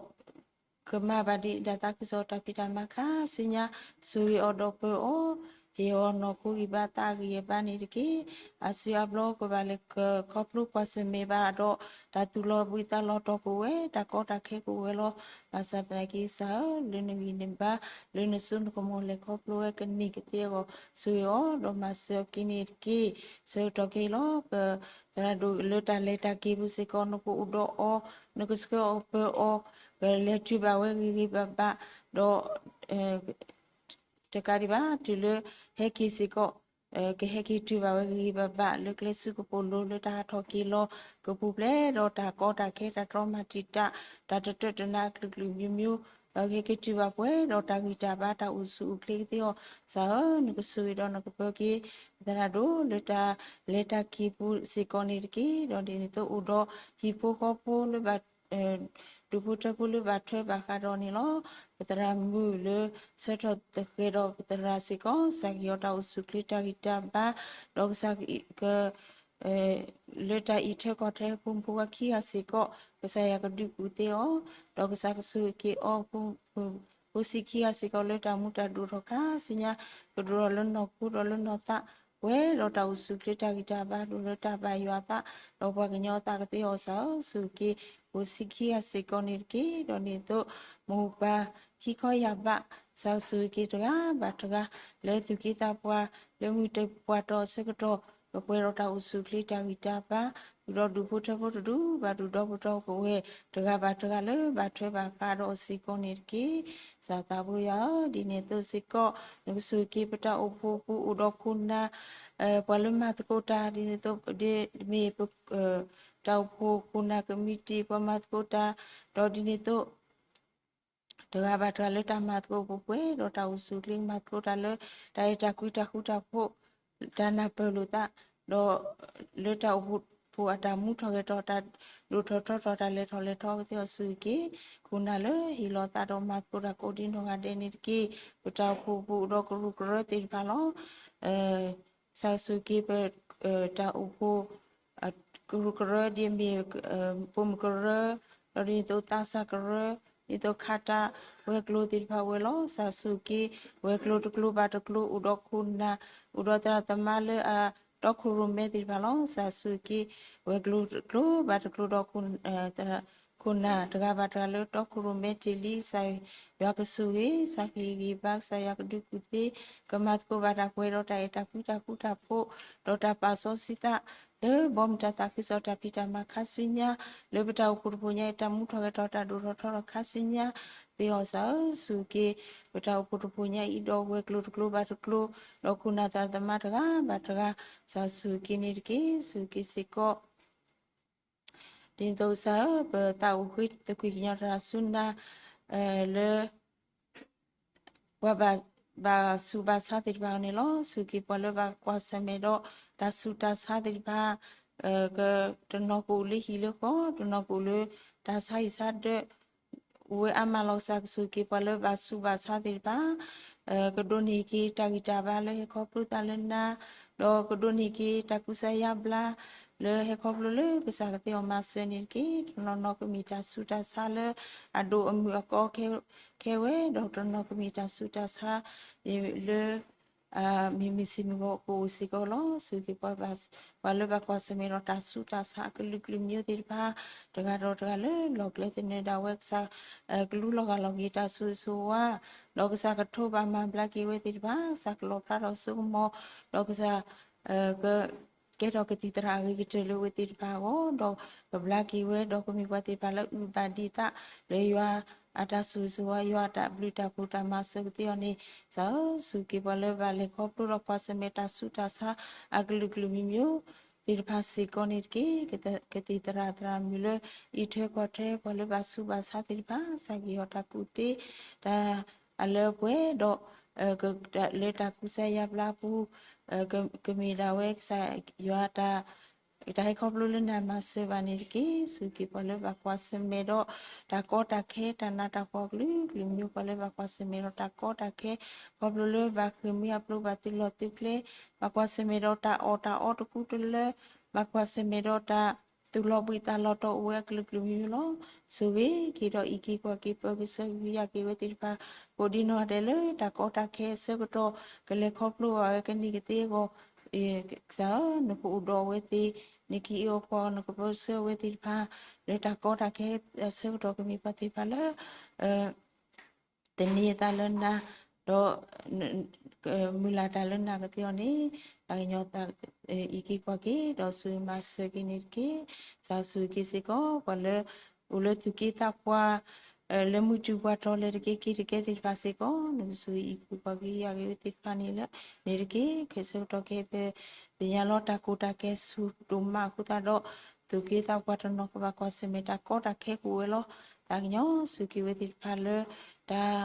ကမၤဘၣ်ဒံးတၢ်သးခုကစီၣ်တၢ်ဖံးတၢ်မၤခါဆူညါ, ဆိၣ်ဂ့ၤအီၤဒီးပၢၤအီၤ, ဟ့ၣ်အီၤနီၢ်ခိဂံၢ်ဘါသးဂံၢ်ဘါန့ၣ်တက့ၢ်. အါစုအါဘျီကဘၣ်လဲၤခီဖျိကွၢ်ဆၢၣ်မဲာ်ဘၣ်ဒီး တၢ်သူၣ်လီၤဘှံးသးလီၤတီၤကအိၣ်ဝဲ, တၢ်ကီတၢ်ခဲကအိၣ်ဝဲလီၤ. ဘၣ်ဆၣ်သနာ်က့ကစၢ်ဧၢ, လၢနဂံၢ်နဘါ လၢနစိနကမီၤလဲၤခီဖျိဝဲကန့ၢ်ကသ့အဂီၢ် ဆိၣ်ဂ့ၤအီၤဒီးမၤစၢၤအီၤက့ၤန့ၣ်တက့ၢ်. ဆၢကတီၢ်ခဲအံၤလီၤ ပ သရၣ်ဒိၣ်လၢတၢ်လဲၤတၢ်က့ၤပူၤစ့ၢ်ကီး နကအိၣ်ဒီးအီၤ, နကဆှၢအီၤပၢၤအီၤ, ကလဲၤတုၤဘၣ်ဝဲဂ့ၤဂ့ၤဘၣ်ဘၣ်, ဒီး တကးဒံးဘၣ် တုၤလၢဟဲက့ၤစ့ၢ်ကီး ကဟဲက့ၤတုၤဘၣ်ဝဲဂ့ၤဂ့ၤဘၣ်ဘၣ် လၢကျဲစုကပိာ်လိၤ လၢတၢ်ဟးထီၣ်က့ၤလီၤကပူၤဖျဲးဒီးတၢ်ကီတၢ်ခဲ တၢ်တြီမၤတံာ်တာ် တၢ်တတၢၢ်တနါအကလုာ်ကလုာ်မျိုးမျိုး, ဒီးကဟဲက့ၤတုၤဘၣ်ပှဲၤဒီးတၢ်ဂံၢ်တၢ်ဘါ တၢ်အိၣ်ဆူၣ်အိၣ်ချ့ကသ့အီၤ, ကစၢ်ဧၢ, နကဆိၣ်ဂ့ၤဒီးနကပၢၤက့ၤ သရၣ်ဒိၣ်လၢတၢ်လဲၤတၢ်က့ၤပူၤစ့ၢ်ကီးန့ၣ်တက့ၢ်. ဒီးဒ်န့ၣ်သိးအိၣ်ဒီးဟံၣ်ဖိဃီဖိလၢဘၣ် ဒူၣ်ဖိထၢဖိလၢဘၣ်ထွဲဘၣ်ဃးဒီးန့ၣ်လီၤ. ပသရၣ်မုၣ်လၢဆၢထၢၣ်သဃဲၤဒီးပသရၣ်စ့ၢ်ကီး ကစၢ်ကဟ့ၣ်အီၤတၢ်အိၣ်ဆူၣ်ချ့တၢ်ဂံၢ်တၢ်ဘါ, ဒီးကစၢ်က လၢတၢ်အံးထွဲကွၢ်ထွဲဖိမုၣ်ဖိခွါခံဂၤစ့ၢ်ကီး ကစၢ်ယွၤကဒုးကူၣ်သ့အီၤ, ဒီးကစၢ်ကဆိၣ်ဂ့ၤက့ၤအီၤ ဖိဆံးခံဂၤစ့ၢ်ကီး လၢတၢ်မူတၢ်ဒိၣ်ထီၣ်ခါဆူညါ ကဒိၣ်ထီၣ်လၢနီၢ်ခိဒီးလၢနီၢ်သး ပှဲၤဒီးတၢ်အိၣ်ဆူၣ်ချ့တၢ်ဂံၢ်တၢ်ဘါ ဒိၣ်လၢတၢ်ဘၣ်ယွၤအသး ဒီးပှၤကညီအသးကသ့အီၤ ကစၢ်ဧၢ, ဆိၣ်ဂ့ၤက့ၤ ဖိဆံးခံဂၤစ့ၢ်ကီးန့ၣ်တက့ၢ်. ဒီးဒ်န့ၣ်သိး မိၢ်ပၢ်ခံခီယၢ်ဘး ကစၢ်ဆိၣ်ဂ့ၤက့ၤတဂၤဘၣ်တဂၤ လၢသူၣ်က့သးပှၢ် လၢမုၢ်တပှၢ်တီၤအဆၢကတီၢ် ကပှဲၤဒီးတၢ်အိၣ်ဆူၣ်ချ့တၢ်ဂံၢ်တၢ်ဘါ ဃုာ်ဒီးဒူၣ်ဖိထၢဖိတဒူၣ်ဘၣ်ဒူၣ် ဒီပုၢ်ဝဲၢ်တဂၤဘၣ်တဂၤ လၢဘၣ်ထွဲဘၣ်ဃးဒီးစ့ၢ်ကီးန့ၣ်တက့ၢ်. ကစၢ်သးဘိယွၤဧၢ, ဒ်န့ၣ်သိးစ့ၢ်ကီး နကဆိၣ်ဂ့ၤက့ၤပတၢ်အိၣ်ဖှိၣ်ပူၤအိၣ်ဒီးခိၣ်နၢ် ပှၤလၢမၤသကိးတၢ် ဒ်န့ၣ်သိး ဒ်မ့ၢ်ပ တၢ်အိၣ်ဖှိၣ်ခိၣ်နၢ်ကမံးတံာ် ပှၤမၤသကိးတၢ်, ဒီးဒ်န့ၣ်သိး တဂၤဘၣ်တဂၤလၢတၢ်မၤသကိးပူၤပှဲၤဒီးတၢ်အိၣ်ဆူၣ်ချ့ မၤသကိးတၢ်လၢ တၢ်အဲၣ်တၢ်ကွံတၢ်ဃူတၢ်ဖိး တၢ်နၢ်ပၢၢ်လိာ်သး ဒီးလၢတၢ်အိၣ်ဖှိၣ်အတၢ်မူထီၣ်ဂဲၤထီၣ် တၢ်ဒိၣ်ထီၣ်ထီထီၣ် တၢ်လဲၤထီၣ်လဲၤထီကသ့အီၤ ဆိၣ်ဂ့ၤက့ၤ ခိၣ်နၢ်လၢဟ့ၣ်လီၤသးဒီးမၤသကိးတၢ်ကိးဒံနီၢ်ဂၤဒဲးန့ၣ်တက့ၢ်. ပတၢ်အိၣ်ဖှိၣ်ပူၤအိၣ်ဒီးကရူၢ်ကရၢသ့ၣ်တဖၣ်လီၤ. ကစၢ်ဆိၣ်ဂ့ၤက့ၤပ တၢ်အိၣ်ဖှိၣ် ကရူၢ်ကရၢဒ်မ့ၢ် ပိာ်မုၣ်ကရၢ, ဒီးဒ်န့ၣ်သိးသးစၢ်ကရၢ, ဒ်သိးခးတၢ်ဝဲၤကျိၤသ့ၣ်တဖၣ်ဝဲလီၤ. ကစၢ်ဆိၣ်ဂ့ၤက့ၤ ဝဲၤကျိၤတကျိၤဘၣ်တကျိၤ အိၣ်ဒီးခိၣ်နၢ် အိၣ်ဒီးသရၣ်သမါလၢအတီခိၣ်ရိၣ်မဲသ့ၣ်တဖၣ်လီၤ. ကစၢ်ဆိၣ်ဂ့ၤက့ၤ ဝဲၤကျိၤတကျိၤဘၣ်တကျိၤဒီး ခိၣ်နၢ်တဂၤဘၣ်တဂၤလၢတီခိၣ်ရိၣ်မဲတ့ၢ်လံ ကစၢ်ယွၤကဆိၣ်ဂ့ၤ ကစၢ်ကဟ့ၣ်ဂံၢ်ဘါ ကစၢ်ယွၤကဒုးကူၣ်သ့ ကမၤသကိးဘၣ်တၢ်ပှဲၤဒီးတၢ်အဲၣ်တၢ်ကွံတၢ်ဃူတၢ်ဖိး ဒီးတၢ်ပာ်စီဆှံသး လၢဘီမုၢ်တၢ်သးခုကစီၣ်တၢ်ဖံးတၢ်မၤခါဆူညါ လၢပတၢ်အိၣ်ဖှိၣ်တဖှိၣ်ညါအံၤ တၢ်မူထီၣ်ဂဲၤထီၣ်တၢ်ဒိၣ်ထီၣ်ထီထီၣ်ခါဆူညါ သ့အီၤကစၢ်ဧၢ, ဆိၣ်ဂ့ၤက့ၤ ပတၢ်အိၣ်ဖှိၣ်တဖှိၣ်ညါအံၤဒီးဝဲၤကျိၤတကျိၤဘၣ်တကျိၤ ဒီးခိၣ်နၢ်သရၣ်သမါတဂၤဘၣ်တဂၤ ကစၢ်ဆိၣ်ဂ့ၤက့ၤန့ၣ်တက့ၢ်. ဆိၣ်ဂ့ၤက့ၤစ့ၢ်ကီး ဒ်န့ၣ်သိးကစၢ်ဧၢ, ပသးအိၣ်ဃ့သကွံၢ်ကညီတၢ်စူၢ်နာ် လၢ ပှၤဘၣ်ဆူးဘၣ်ဆါသ့ၣ်တဖၣ်န့ၣ်လီၤ. ဆိၣ်ဂ့ၤက့ၤပှၤလၢဘၣ်ကွၢ်ဆၢၣ်မဲာ်ဒီးတၢ်ဆူးတၢ်ဆါသ့ၣ်တဖၣ်, တနီၤကအိၣ်လၢဟံၣ်လၢဃီ, တနီၤကအိၣ်လၢတၢ်ဆါဟံၣ်ဆါဒၢး အိၣ်ဝဲအါမးလီၤ. ကစၢ်ကဆိၣ်ဂ့ၤက့ၤပှၤလၢဘၣ်ဆူးဘၣ်ဆါသ့ၣ်တဖၣ် ကဒိးန့ၢ်က့ၤတၢ်ဂံၢ်တၢ်ဘါလၢဟဲခီဖျိသးလၢနၤ, ဒီးကဒိးန့ၢ်က့ၤတၢ်ကူစါယါဘျါ လၢဟဲခီဖျိလၢကစၢ်ကသ့အီၤမၤစၢၤန့ၣ်တက့ၢ်. တနီၤနီၤကမ့ၢ်တၢ်ဆူးတၢ်ဆါလၢအဒိၣ်အမုၢ်အကီခဲဝဲ, ဒီးတနီၤကမ့ၢ်တၢ်ဆူးတၢ်ဆါ လၢ မ့ၢ်မုၢ်ဆ့ၣ်မုၢ်ဂီၤကအိၣ်စ့ၢ်ကီးလီၤ. ဆိၣ်ဂ့ၤက့ၤပှၤဘၣ် ပှၤလၢဘၣ်ကွၢ်ဆၢၣ်မဲာ်ဒီးတၢ်ဆူးတၢ်ဆါအကလုာ်ကလုာ်မျိုးသ့ၣ်တဖၣ် တဂၤဒီးတဂၤလၢလီၢ်ကျဲသနၢၣ်ဒၣ်ဝဲ ကစၢ်ကလူလီၤဂာ်လီၤက့ၤတၢ်ဆိၣ်ဂ့ၤဆိၣ်ဝါ, ဒီးကစၢ်ကထိးဘၣ်မၤဘျါက့ၤဝဲသ့ၣ်တဖၣ်, ကစၢ်ကလီၣ်ဖျါထီၣ်စိကမီၤ, ဒီးကစၢ် က ကဲထီၣ်ကသံၣ်သရၣ်အဂ့ၤကတၢၢ်လၢအဝဲသ့ၣ်တဖၣ်အဂီၢ်, ဒီးကဘျါက့ၤဝဲ ဒီးကမ့ၢ်ပှၤသ့ၣ်တဖၣ်လၢအုၣ်ဘၣ်ဒံးသး လၢယွၤအတၢ်ဆိၣ်ဂ့ၤဆိၣ်ဝါ ယွၤအတၢ်ဘျုးတၢ်ဖှိၣ်တၢ်မၤစၢၤကသ့အီၤန့ၣ်, ကစၢ်ဧၢ, ဆိၣ်ဂ့ၤက့ၤပှၤလၢဘၣ်လဲၤခီဖျိဒီးကွၢ်ဆၢၣ်မဲာ်တၢ်ဆူးတၢ်ဆါအကလုာ်ကလုာ်မျိုးမျိုးသ့ၣ်တဖၣ်စ့ၢ်ကီးန့ၣ်တက့ၢ်. ကသံၣ်သရၣ်သရၣ်မုၣ်လၢအံးထွဲကွၢ်ထွဲ ပှၤလၢဘၣ်ဆူးဘၣ်ဆါသ့ၣ်တဖၣ် ကစၢ်ကဟ့ၣ်အီၤတၢ်ကူၣ်သ့ တၢ်အလၢအပှဲၤဒီး လၢတၢ်ကူစါယါဘျါအပူၤ ကမ့ၢ်ဒၣ်ဝဲကစၢ်ယွၤတၢ် တၢ်ဟဲခီဖျိလၢနၤမၤစၢၤဘၣ်န့ၣ်တက့ၢ်. ဆိၣ်ဂ့ၤက့ၤပှၤလၢဘၣ်ကွၢ်ဆၢၣ်မဲာ်ဒီး တၢ်ကီတၢ်ခဲ တၢ်နးတၢ်ဖှီၣ်ကလုာ်ကလုာ်မျိုး ပှၤလၢဘၣ်ကွၢ်ဆၢၣ်မဲာ်ဒီးတၢ်ကီတၢ်ခဲ ခီဖျိလၢဘၣ်ဃ့ၢ်မှံဟးဖျိး ဘၣ်သုးလီၢ်သုးကျဲ ဘၣ်ကွၢ်ဆၢၣ်မဲာ်ဒီးတၢ်အီၣ်တၢ်အီတကူတလၢ ဘၣ်ကွၢ်ဆၢၣ်မဲာ်ဒီးတၢ် သူၣ်လီၤဘှံးသးလီၤတီၤအိၣ်ဝဲအကလုာ်ကလုာ်မျိုးမျိုးလီၤ. ဆိၣ်ဂ့ၤက့ၤဒီးအံးက့ၤကွၢ်က့ၤပၢက့ၤဆှၢက့ၤကဟုကယာ်က့ၤဝဲသ့ၣ်တဖၣ် ကိးဒံနီၢ်ဒဲးလၢတၢ်ကီတၢ်ခဲအဆၢကတီၢ် ကလဲၤခီဖျိဘၣ်ဝဲကန့ၢ်ကသ့အဂီၢ်, ကစၢ်ဧၢ, နကအိၣ်ဒီးအဝဲသ့ၣ်, နကအံးအီၤကွၢ်အီၤ နကပၢဆှၢအဝဲသ့ၣ်တဖၣ် လၢတၢ်ကီတၢ်ခဲအဆၢကတီၢ် ကမ့ၢ်ပှၤသ့ၣ်တဖၣ်လၢ သန့ၤအသးလၢနၤ, ဒီး မုၢ်လၢ်တၢ်လၢနၤကသ့အီၤန့ၣ်, သးကညီၤသး အံးက့ၤကွၢ်က့ၤ ဒီးဆိၣ်ဂ့ၤမၤစၢၤက့ၤန့ၣ်တက့ၢ်. ကစၢ်ဆိၣ်ဂ့ၤက့ၤစ့ၢ်ကီး ပှၤလၢ အိၣ်လၢသူၣ်က့သးပှၢ် လၢမုၢ်တုၤပှၤတီၤလဲၤတက့ၢ် က့ၤတကဲသ့ၣ်တဖၣ်စ့ၢ်ကီး နကစူၢ်အံးကွံာ်ပှၤကဟုကယာ်က့ၤဝဲသ့ၣ်တဖၣ်န့ၣ်လၢ န့ၣ်တက့ၢ်. ခဲဆၢကတီၢ်ခဲအံၤ ပသ့ၣ်ညါလီၤတၢ်ကိၢ်တၢ်ဂီၤဆူၣ်ဒိၣ်မးအဃိသတးဒီး သူၣ်က့သးပှၢ်တနီၤကဘၣ်ကွၢ်ဆၢၣ်မဲာ်တၢ်ကီတၢ်ခဲကအိၣ်ဝဲလီၤ. သးကညီၤစူၢ်က့ၤဝဲသ့ၣ်တဖၣ်လၢ တၢ်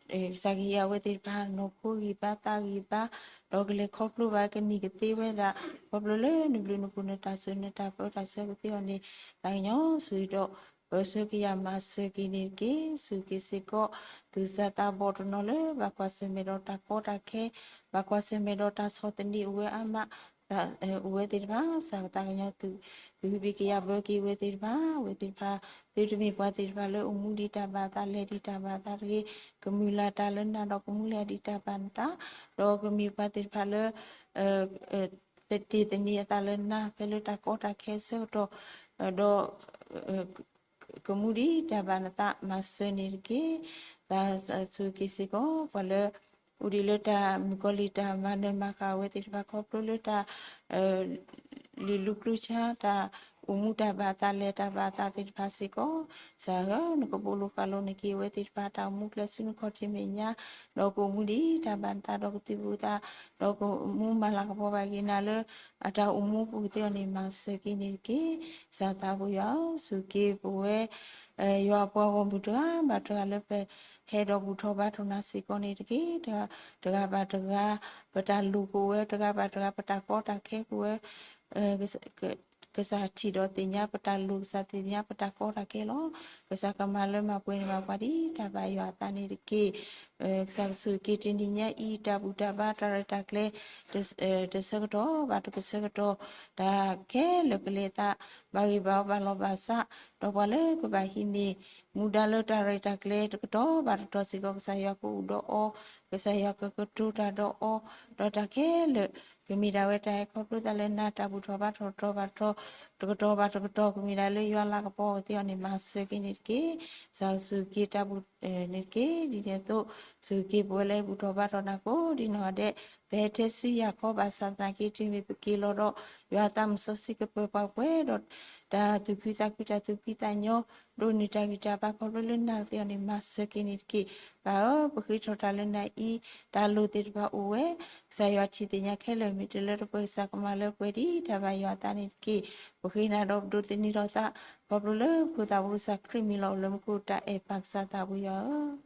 ကစၢ်ကဟုကယာ်ဝဲသ့ၣ်တဖၣ် နီၢ်ခိဂံၢ်ဘါသးဂံၢ်ဘါ ဒီးကလဲၤခီဖျိဘၣ်ကန့ၢ်ကသ့ဝဲဒၣ် ခီဖျိလၢနဘျုးနဖှိၣ်နတၢ်စၢၤနတၢ်ပၢတၢ်ဆၢကသ့အီၤန့ၣ် သးကညီၤစူၢ်ဒီး ပၢဆှၢကယာ်မၤစၢၤက့ၤန့ၣ်တက့ၢ်. စူၢ်က့ၤစ့ၢ်ကီး သူၣ်စၢ်သးဘီၣ်တနီၤလၢ ဘၣ်ကွၢ်ဆၢၣ်မဲာ်ဒီးတၢ်ကီတၢ်ခဲ ဘၣ်ကွၢ်ဆၢၣ်မဲာ်ဒီးတၢ်ဆီၣ်သနံးအိၣ်ဝဲအါမး အိၣ်ဝဲသ့ၣ်တဖၣ် စၢ်ကသးကညီၤသူၣ် ကဟုကယာ်ဘၢက့ၤဝဲသ့ၣ်တဖၣ် ဝဲသ့ၣ်တဖၣ် သုတမ့ၢ်ပှၤသ့ၣ်တဖၣ်လၢအိၣ်မူဒံးတၢ်ဘၣ်အသး လဲၤဒံးတၢ်ဘၣ်အသးတဂ့ၤ ကမုၢ်လၢ်တၢ်လၢနၤဒီးကမူလၢ်ဒံးတၢ်ဘၣ်နသး ဒီးကမ့ၢ်ပှၤသ့ၣ်တဖၣ်လၢ သတ့ၢ်သန့ၤအသးလၢနၤ ဖဲလၢတၢ်ကီတၢ်ခဲအဆၢကတီၢ် ဒီး ကမူဒံးတၢ်ဘၣ်နသး မၤစၢၤန့ၣ်တက့ၢ်. သးစူၢ်က့ၤစ့ၢ်ကီး ပှၤလၢ အိၣ်ဒံးလၢတၢ်မုၣ်ကီၤလံၢ်တၢ်မၤနၢၤမၤဃၣ်ဝဲသ့ၣ်တဖၣ် ခီဖျိလၢတၢ် လံၤလူၤကျူဆါ တၢ်အိၣ်မူတၢ်ဘၣ်အသး လဲၤတၢ်ဘၣ်အသးသ့ၣ်တဖၣ်စ့ၢ်ကီး စၢ်ဧၢ နကပိာ်လိၤဃာ်လိၤန့ၢ်က့ၤဝဲသ့ၣ်တဖၣ် တၢ်အိၣ်မူကျဲဆူနခီၣ်ထံးမဲာ်ညါ ဒီးကအိၣ်မူဒံးတၢ်ဘၣ်နသး ဒီးကသုးဘူးသး ဒီးကမူမၤလၤကပီၤဘၣ်က့ၤနၤလၢ အတၢ်အိၣ်မူပူၤသ့ၣ်အီၤန့ၣ် မၤစၢၤက့ၤန့ၣ်တက့ၢ်. စၢ်သးပှၢ်ယွၤဧၢ စူၢ်က့ၤပဝဲ ယွၤအပှၤဂီၢ်မုၢ်တဂၤဘၣ်တဂၤလၢပဟဲဒီးဘူၣ်ထီၣ်ဘါထီၣ်နၤစ့ၢ်ကီးန့ၣ်တက့ၢ်. တဂၤဘၣ်တဂၤ ပတၢ်လိၣ်ကအိၣ်ဝဲ တဂၤဘၣ်တဂၤ ပတၢ်ကီတၢ်ခဲကအိၣ်ဝဲ ကစၢ်ထံၣ်ဒီးသ့ၣ်ညါပတၢ်လိၣ် ကစၢ်သ့ၣ်ညါပတၢ်ကီတၢ်ခဲလီၤ. ကစၢ်ကမၤလၢမၤပှဲၤန့ၢ်ဘၣ်ပှၤဒ်တၢ်ဘၣ်ယွၤအသးန့ၣ်တက့ၢ်. ကစၢ်ကဆိၣ်ဂ့ၤက့ၤတနံၤညါအံၤ တၢ်ဘူၣ်တၢ်ဘါတၢ်ရဲၣ်တၢ်ကျဲၤ တဆၢကတီၢ်ဘၣ်တကဆၢကတီၢ် တၢ်ခဲလၢာ်ကလဲၤအသး ဘၣ်ဂ့ၢ်ဘၣ်အီၤဘၣ်လီၤဘၣ်စး ဒီးပှၤလၢကဘၣ်ဟံးန့ၢ် မူဒါလၢတၢ်ရဲၣ်တၢ်ကျဲၤတကတီၢ်ဘၣ်တကတီၢ်စ့ၢ်ကီး ကစၢ်ယွၤကအိၣ်ဒီးအီၤ ကစၢ်ယွၤကကတိၤတၢ်ဒီးအီၤ ဒီးတၢ်ခဲလၢာ် ကမ့ၢ်ဒၣ်ဝဲတၢ်ဟဲခီဖျိသးလၢနၤ တၢ်ဘူၣ်ထီၣ်ဘါထီၣ်တကတီၢ်ဘၣ်တကတီၢ် တကတီၢ်ဘၣ်တကတီၢ် ကမ့ၢ်ဒၣ်လၢယွၤလၤကပီၤအီၤသ့အီၤန့ၣ် မၤစၢၤက့ၤန့ၣ်တက့ၢ်. ကစၢ်ကဆိၣ်ဂ့ၤက့ၤတၢ်ဘူၣ် န့ၣ်တက့ၢ်. ဒ်န့ၣ်အသိး ကဆိၣ်ဂ့ၤက့ၤပဝဲလၢဘူၣ်ထီၣ်ဘါထီၣ်နၤကိးဒ်နီၢ်ဂၤဒဲး ပဟဲထဲဆူယၤခီဘၣ်ဆၣ်သနာ်က့ တုၤမ့ၢ်ပက့ၤလီၤဒီး ယွၤအသးမုၢ်စီဆှံကပၢၤပှၤပှဲၤဒီး တၢ်သူၣ်ခုသးခုတၢ်သူၣ်ဖှံသးညီ ဒိးန့ၢ်တၢ်ဂံၢ်တၢ်ဘါခီဖျိလၢနၤသ့အီၤန့ၣ် မၤစၢၤက့ၤန့ၣ်တက့ၢ်. ပၢ်ဧၢ ပဃ့ထီၣ်တၢ်လၢနၤအံၤ တၢ်လိၣ်သ့ၣ်တဖၣ်အိၣ်ဝဲ ကစၢ်ယွၤထံၣ်သ့ၣ်ညါခဲလၢာ် မ့ၢ်တလၢတပှဲၤ ကစၢ်ကမၤလၢပှဲၤဒ်တၢ်ဘၣ်ယွၤအသးန့ၣ်တက့ၢ်. ပဃ့နၤဒီးပဒိးသန့ၤထီၣ်သး ခီဖျိလၢဖိသၣ်ဖိကစၢ်ခရံာ်မံၤလီၤ အိၣ်လၢမူခိၣ်တၢ်အဲၣ်ပၢ်ကစၢ်သးပှၢ်ယွၤဧၢ.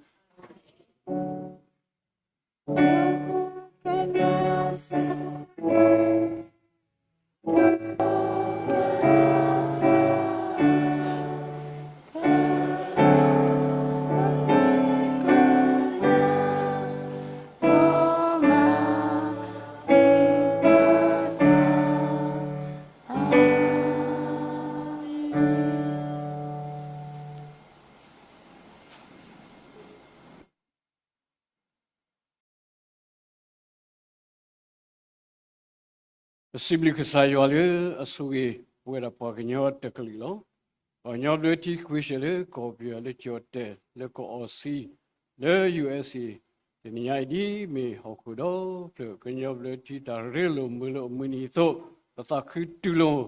ပစံးဘျုးကစၢ်ယွၤလၢအဆိၣ်ဂ့ၤပဝဲဒၣ်ပှၤကညီတကလုာ်လီၤ. ပှၤကညီဘျၢထံကွ့ၢ်ရှဲလၢကီၢ်ပယီၤလၢကၠီၣ်တဲၣ်လၢကီၢ်အီစံလၢ ယူၣ်အဲစ့ၣ် တနံၤညါအံၤဒ်မ့ၢ်ဟီၣ်ခိၣ်ဒီဖျၢၣ် ကညီဘျၢထံတၢ်ရ့လိာ်မုာ်လိာ်အမုၢ်နံၤအသိး ပသးခုတူၢ်လိာ်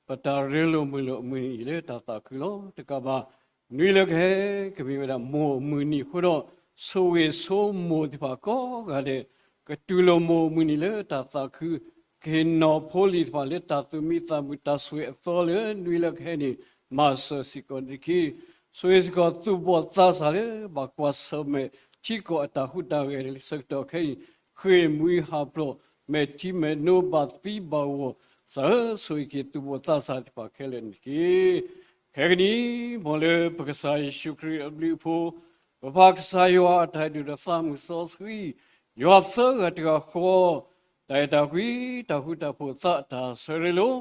ပတၢ်ရ့လိာ်မုာ်လိာ်အမုၢ်နံၤအံၤလၢတၢ်သးခုလီၤ. တကးဘၣ် နွံလၢကဟဲ ကမ့ၢ်ဝဲဒၣ်မိၢ်အမုၢ်နံၤအဃိဒီး ဆိၣ်ဂ့ၤဆိမိၣ်သ့ၣ်တဖၣ်ကိးဂၤဒဲး ကတူၢ်လိာ်မိၢ်အမုၢ်နံၤလၢတၢ်သးခု ကဟ့ၣ်နီၢ်ဖိလံၤတဖၣ်လၢတၢ်သူၣ်မံသးမုာ်တၢ်ဆိၣ်ဂ့ၤအသီလၢနွံလၢကဟဲန့ၣ် မၤစၢၤစ့ၢ်ကီးန့ၣ်တက့ၢ်. ဆိၣ်ဂ့ၤစ့ၢ်ကီးသူၣ်ဘီၣ်သးစၢ်လၢ ဘၣ်ကွၢ်ဆၢၣ်မဲာ်ထံကီၢ်အတၢ်ဟူးတၢ်ဂဲၤလၢဆၢကတီၢ်ခဲအံၤ ဃ့ၢ်မှံဟးဖျိး မဲာ်ထံမဲာ်နိဘၣ်သံဘၣ်ဂီၤ စၢ်ဧၢ ဆိၣ်ဂ့ၤက့ၤသူၣ်ဘီၣ်သးစၢ်သ့ၣ်တဖၣ်ခဲလၢာ်န့ၣ်တက့ၢ်. ခဲကနံၣ် မ်လၢပကစၢ်ယ့ၣ်ၡူးခရံာ်အဘျုးအဖှိၣ် ပပၢ်ကစၢ်ယွၤအတၢ်အဲၣ်ဒိၣ်ဒီးသးမုၢ်စီဆှံ ယွၤသၢဂၤတဂၤဃီ တၢ်အဲၣ်တၢ်ကွံ တၢ်ဃူတၢ်ဖိးသးတၢ်ဆၢရ့လိာ်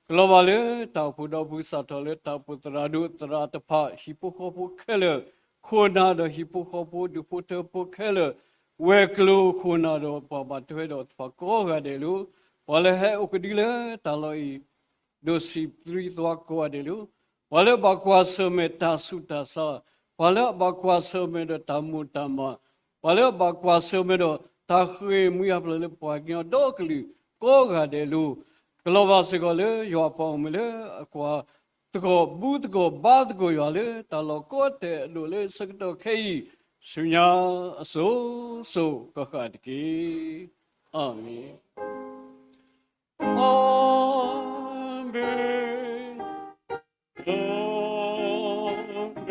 ကလီၤဘၣ်လၢတၢ်အိၣ်ဖှိၣ်ဒီးဖုစးထီၣ်လၢတၢ်အိၣ်ဖှိၣ်သရၣ်ဒိၣ်သရၣ်တဖၣ် ဟံၣ်ဖိဃီဖိခဲလၢာ် ခိၣ်နၢ်ဒီးဟံၣ်ဖိဃီဖိဒူၣ်ဖိထၢဖိခဲလၢာ် ဝဲၤကျိၤခိၣ်နၢ်ဒီးပှၤဘၣ်ထွဲဒီးသ့ၣ်တဖၣ်ကိးဂၤဒဲးလီၤ. ပှၤလၢဟဲအိၣ်ကဒုလၢတၢ်လီၢ်အံၤ ဒိၣ်ဆံးသရံးသွါကိးဂၤဒဲးလီၤ. ပှၤလၢဘၣ်ကွၢ်ဆၢၣ်မဲာ်တၢ်ဆူးတၢ်ဆါ, ပှၤလၢအဘၣ်ကွၢ်ဆၢၣ်မဲာ်ဒီးတၢ်မိၢ်တၢ်မး, ပှၤလၢအဘၣ်ကွၢ်ဆၢၣ်မဲာ်ဒီးတၢ်ဃ့ၢ်မှံဟးဖျိးလၢပှၤကညီဒီကလုာ်ကိးဂၤဒဲးလီၤ. ကလီၤဘၣ်စ့ၢ်ကီးလၢယွၤအပှၤဂီၢ်မုၢ်လၢအကွၢ် သကိးဘူသကိးဘါသကိးယွၤလၢတၢ်လီၢ်ကိးတဲာ်အဒိၣ်လၢဆၢကတီၢ်ခဲအံၤ ဆူညါအစိၤစိၤဃၣ်ဃၣ်တက့ၢ်. အၤမ့ၣ်. အၤမ့ၣ်. အၤမ့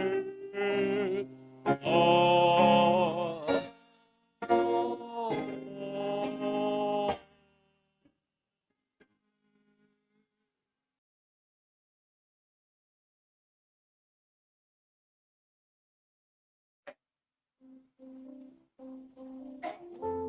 ၣ်.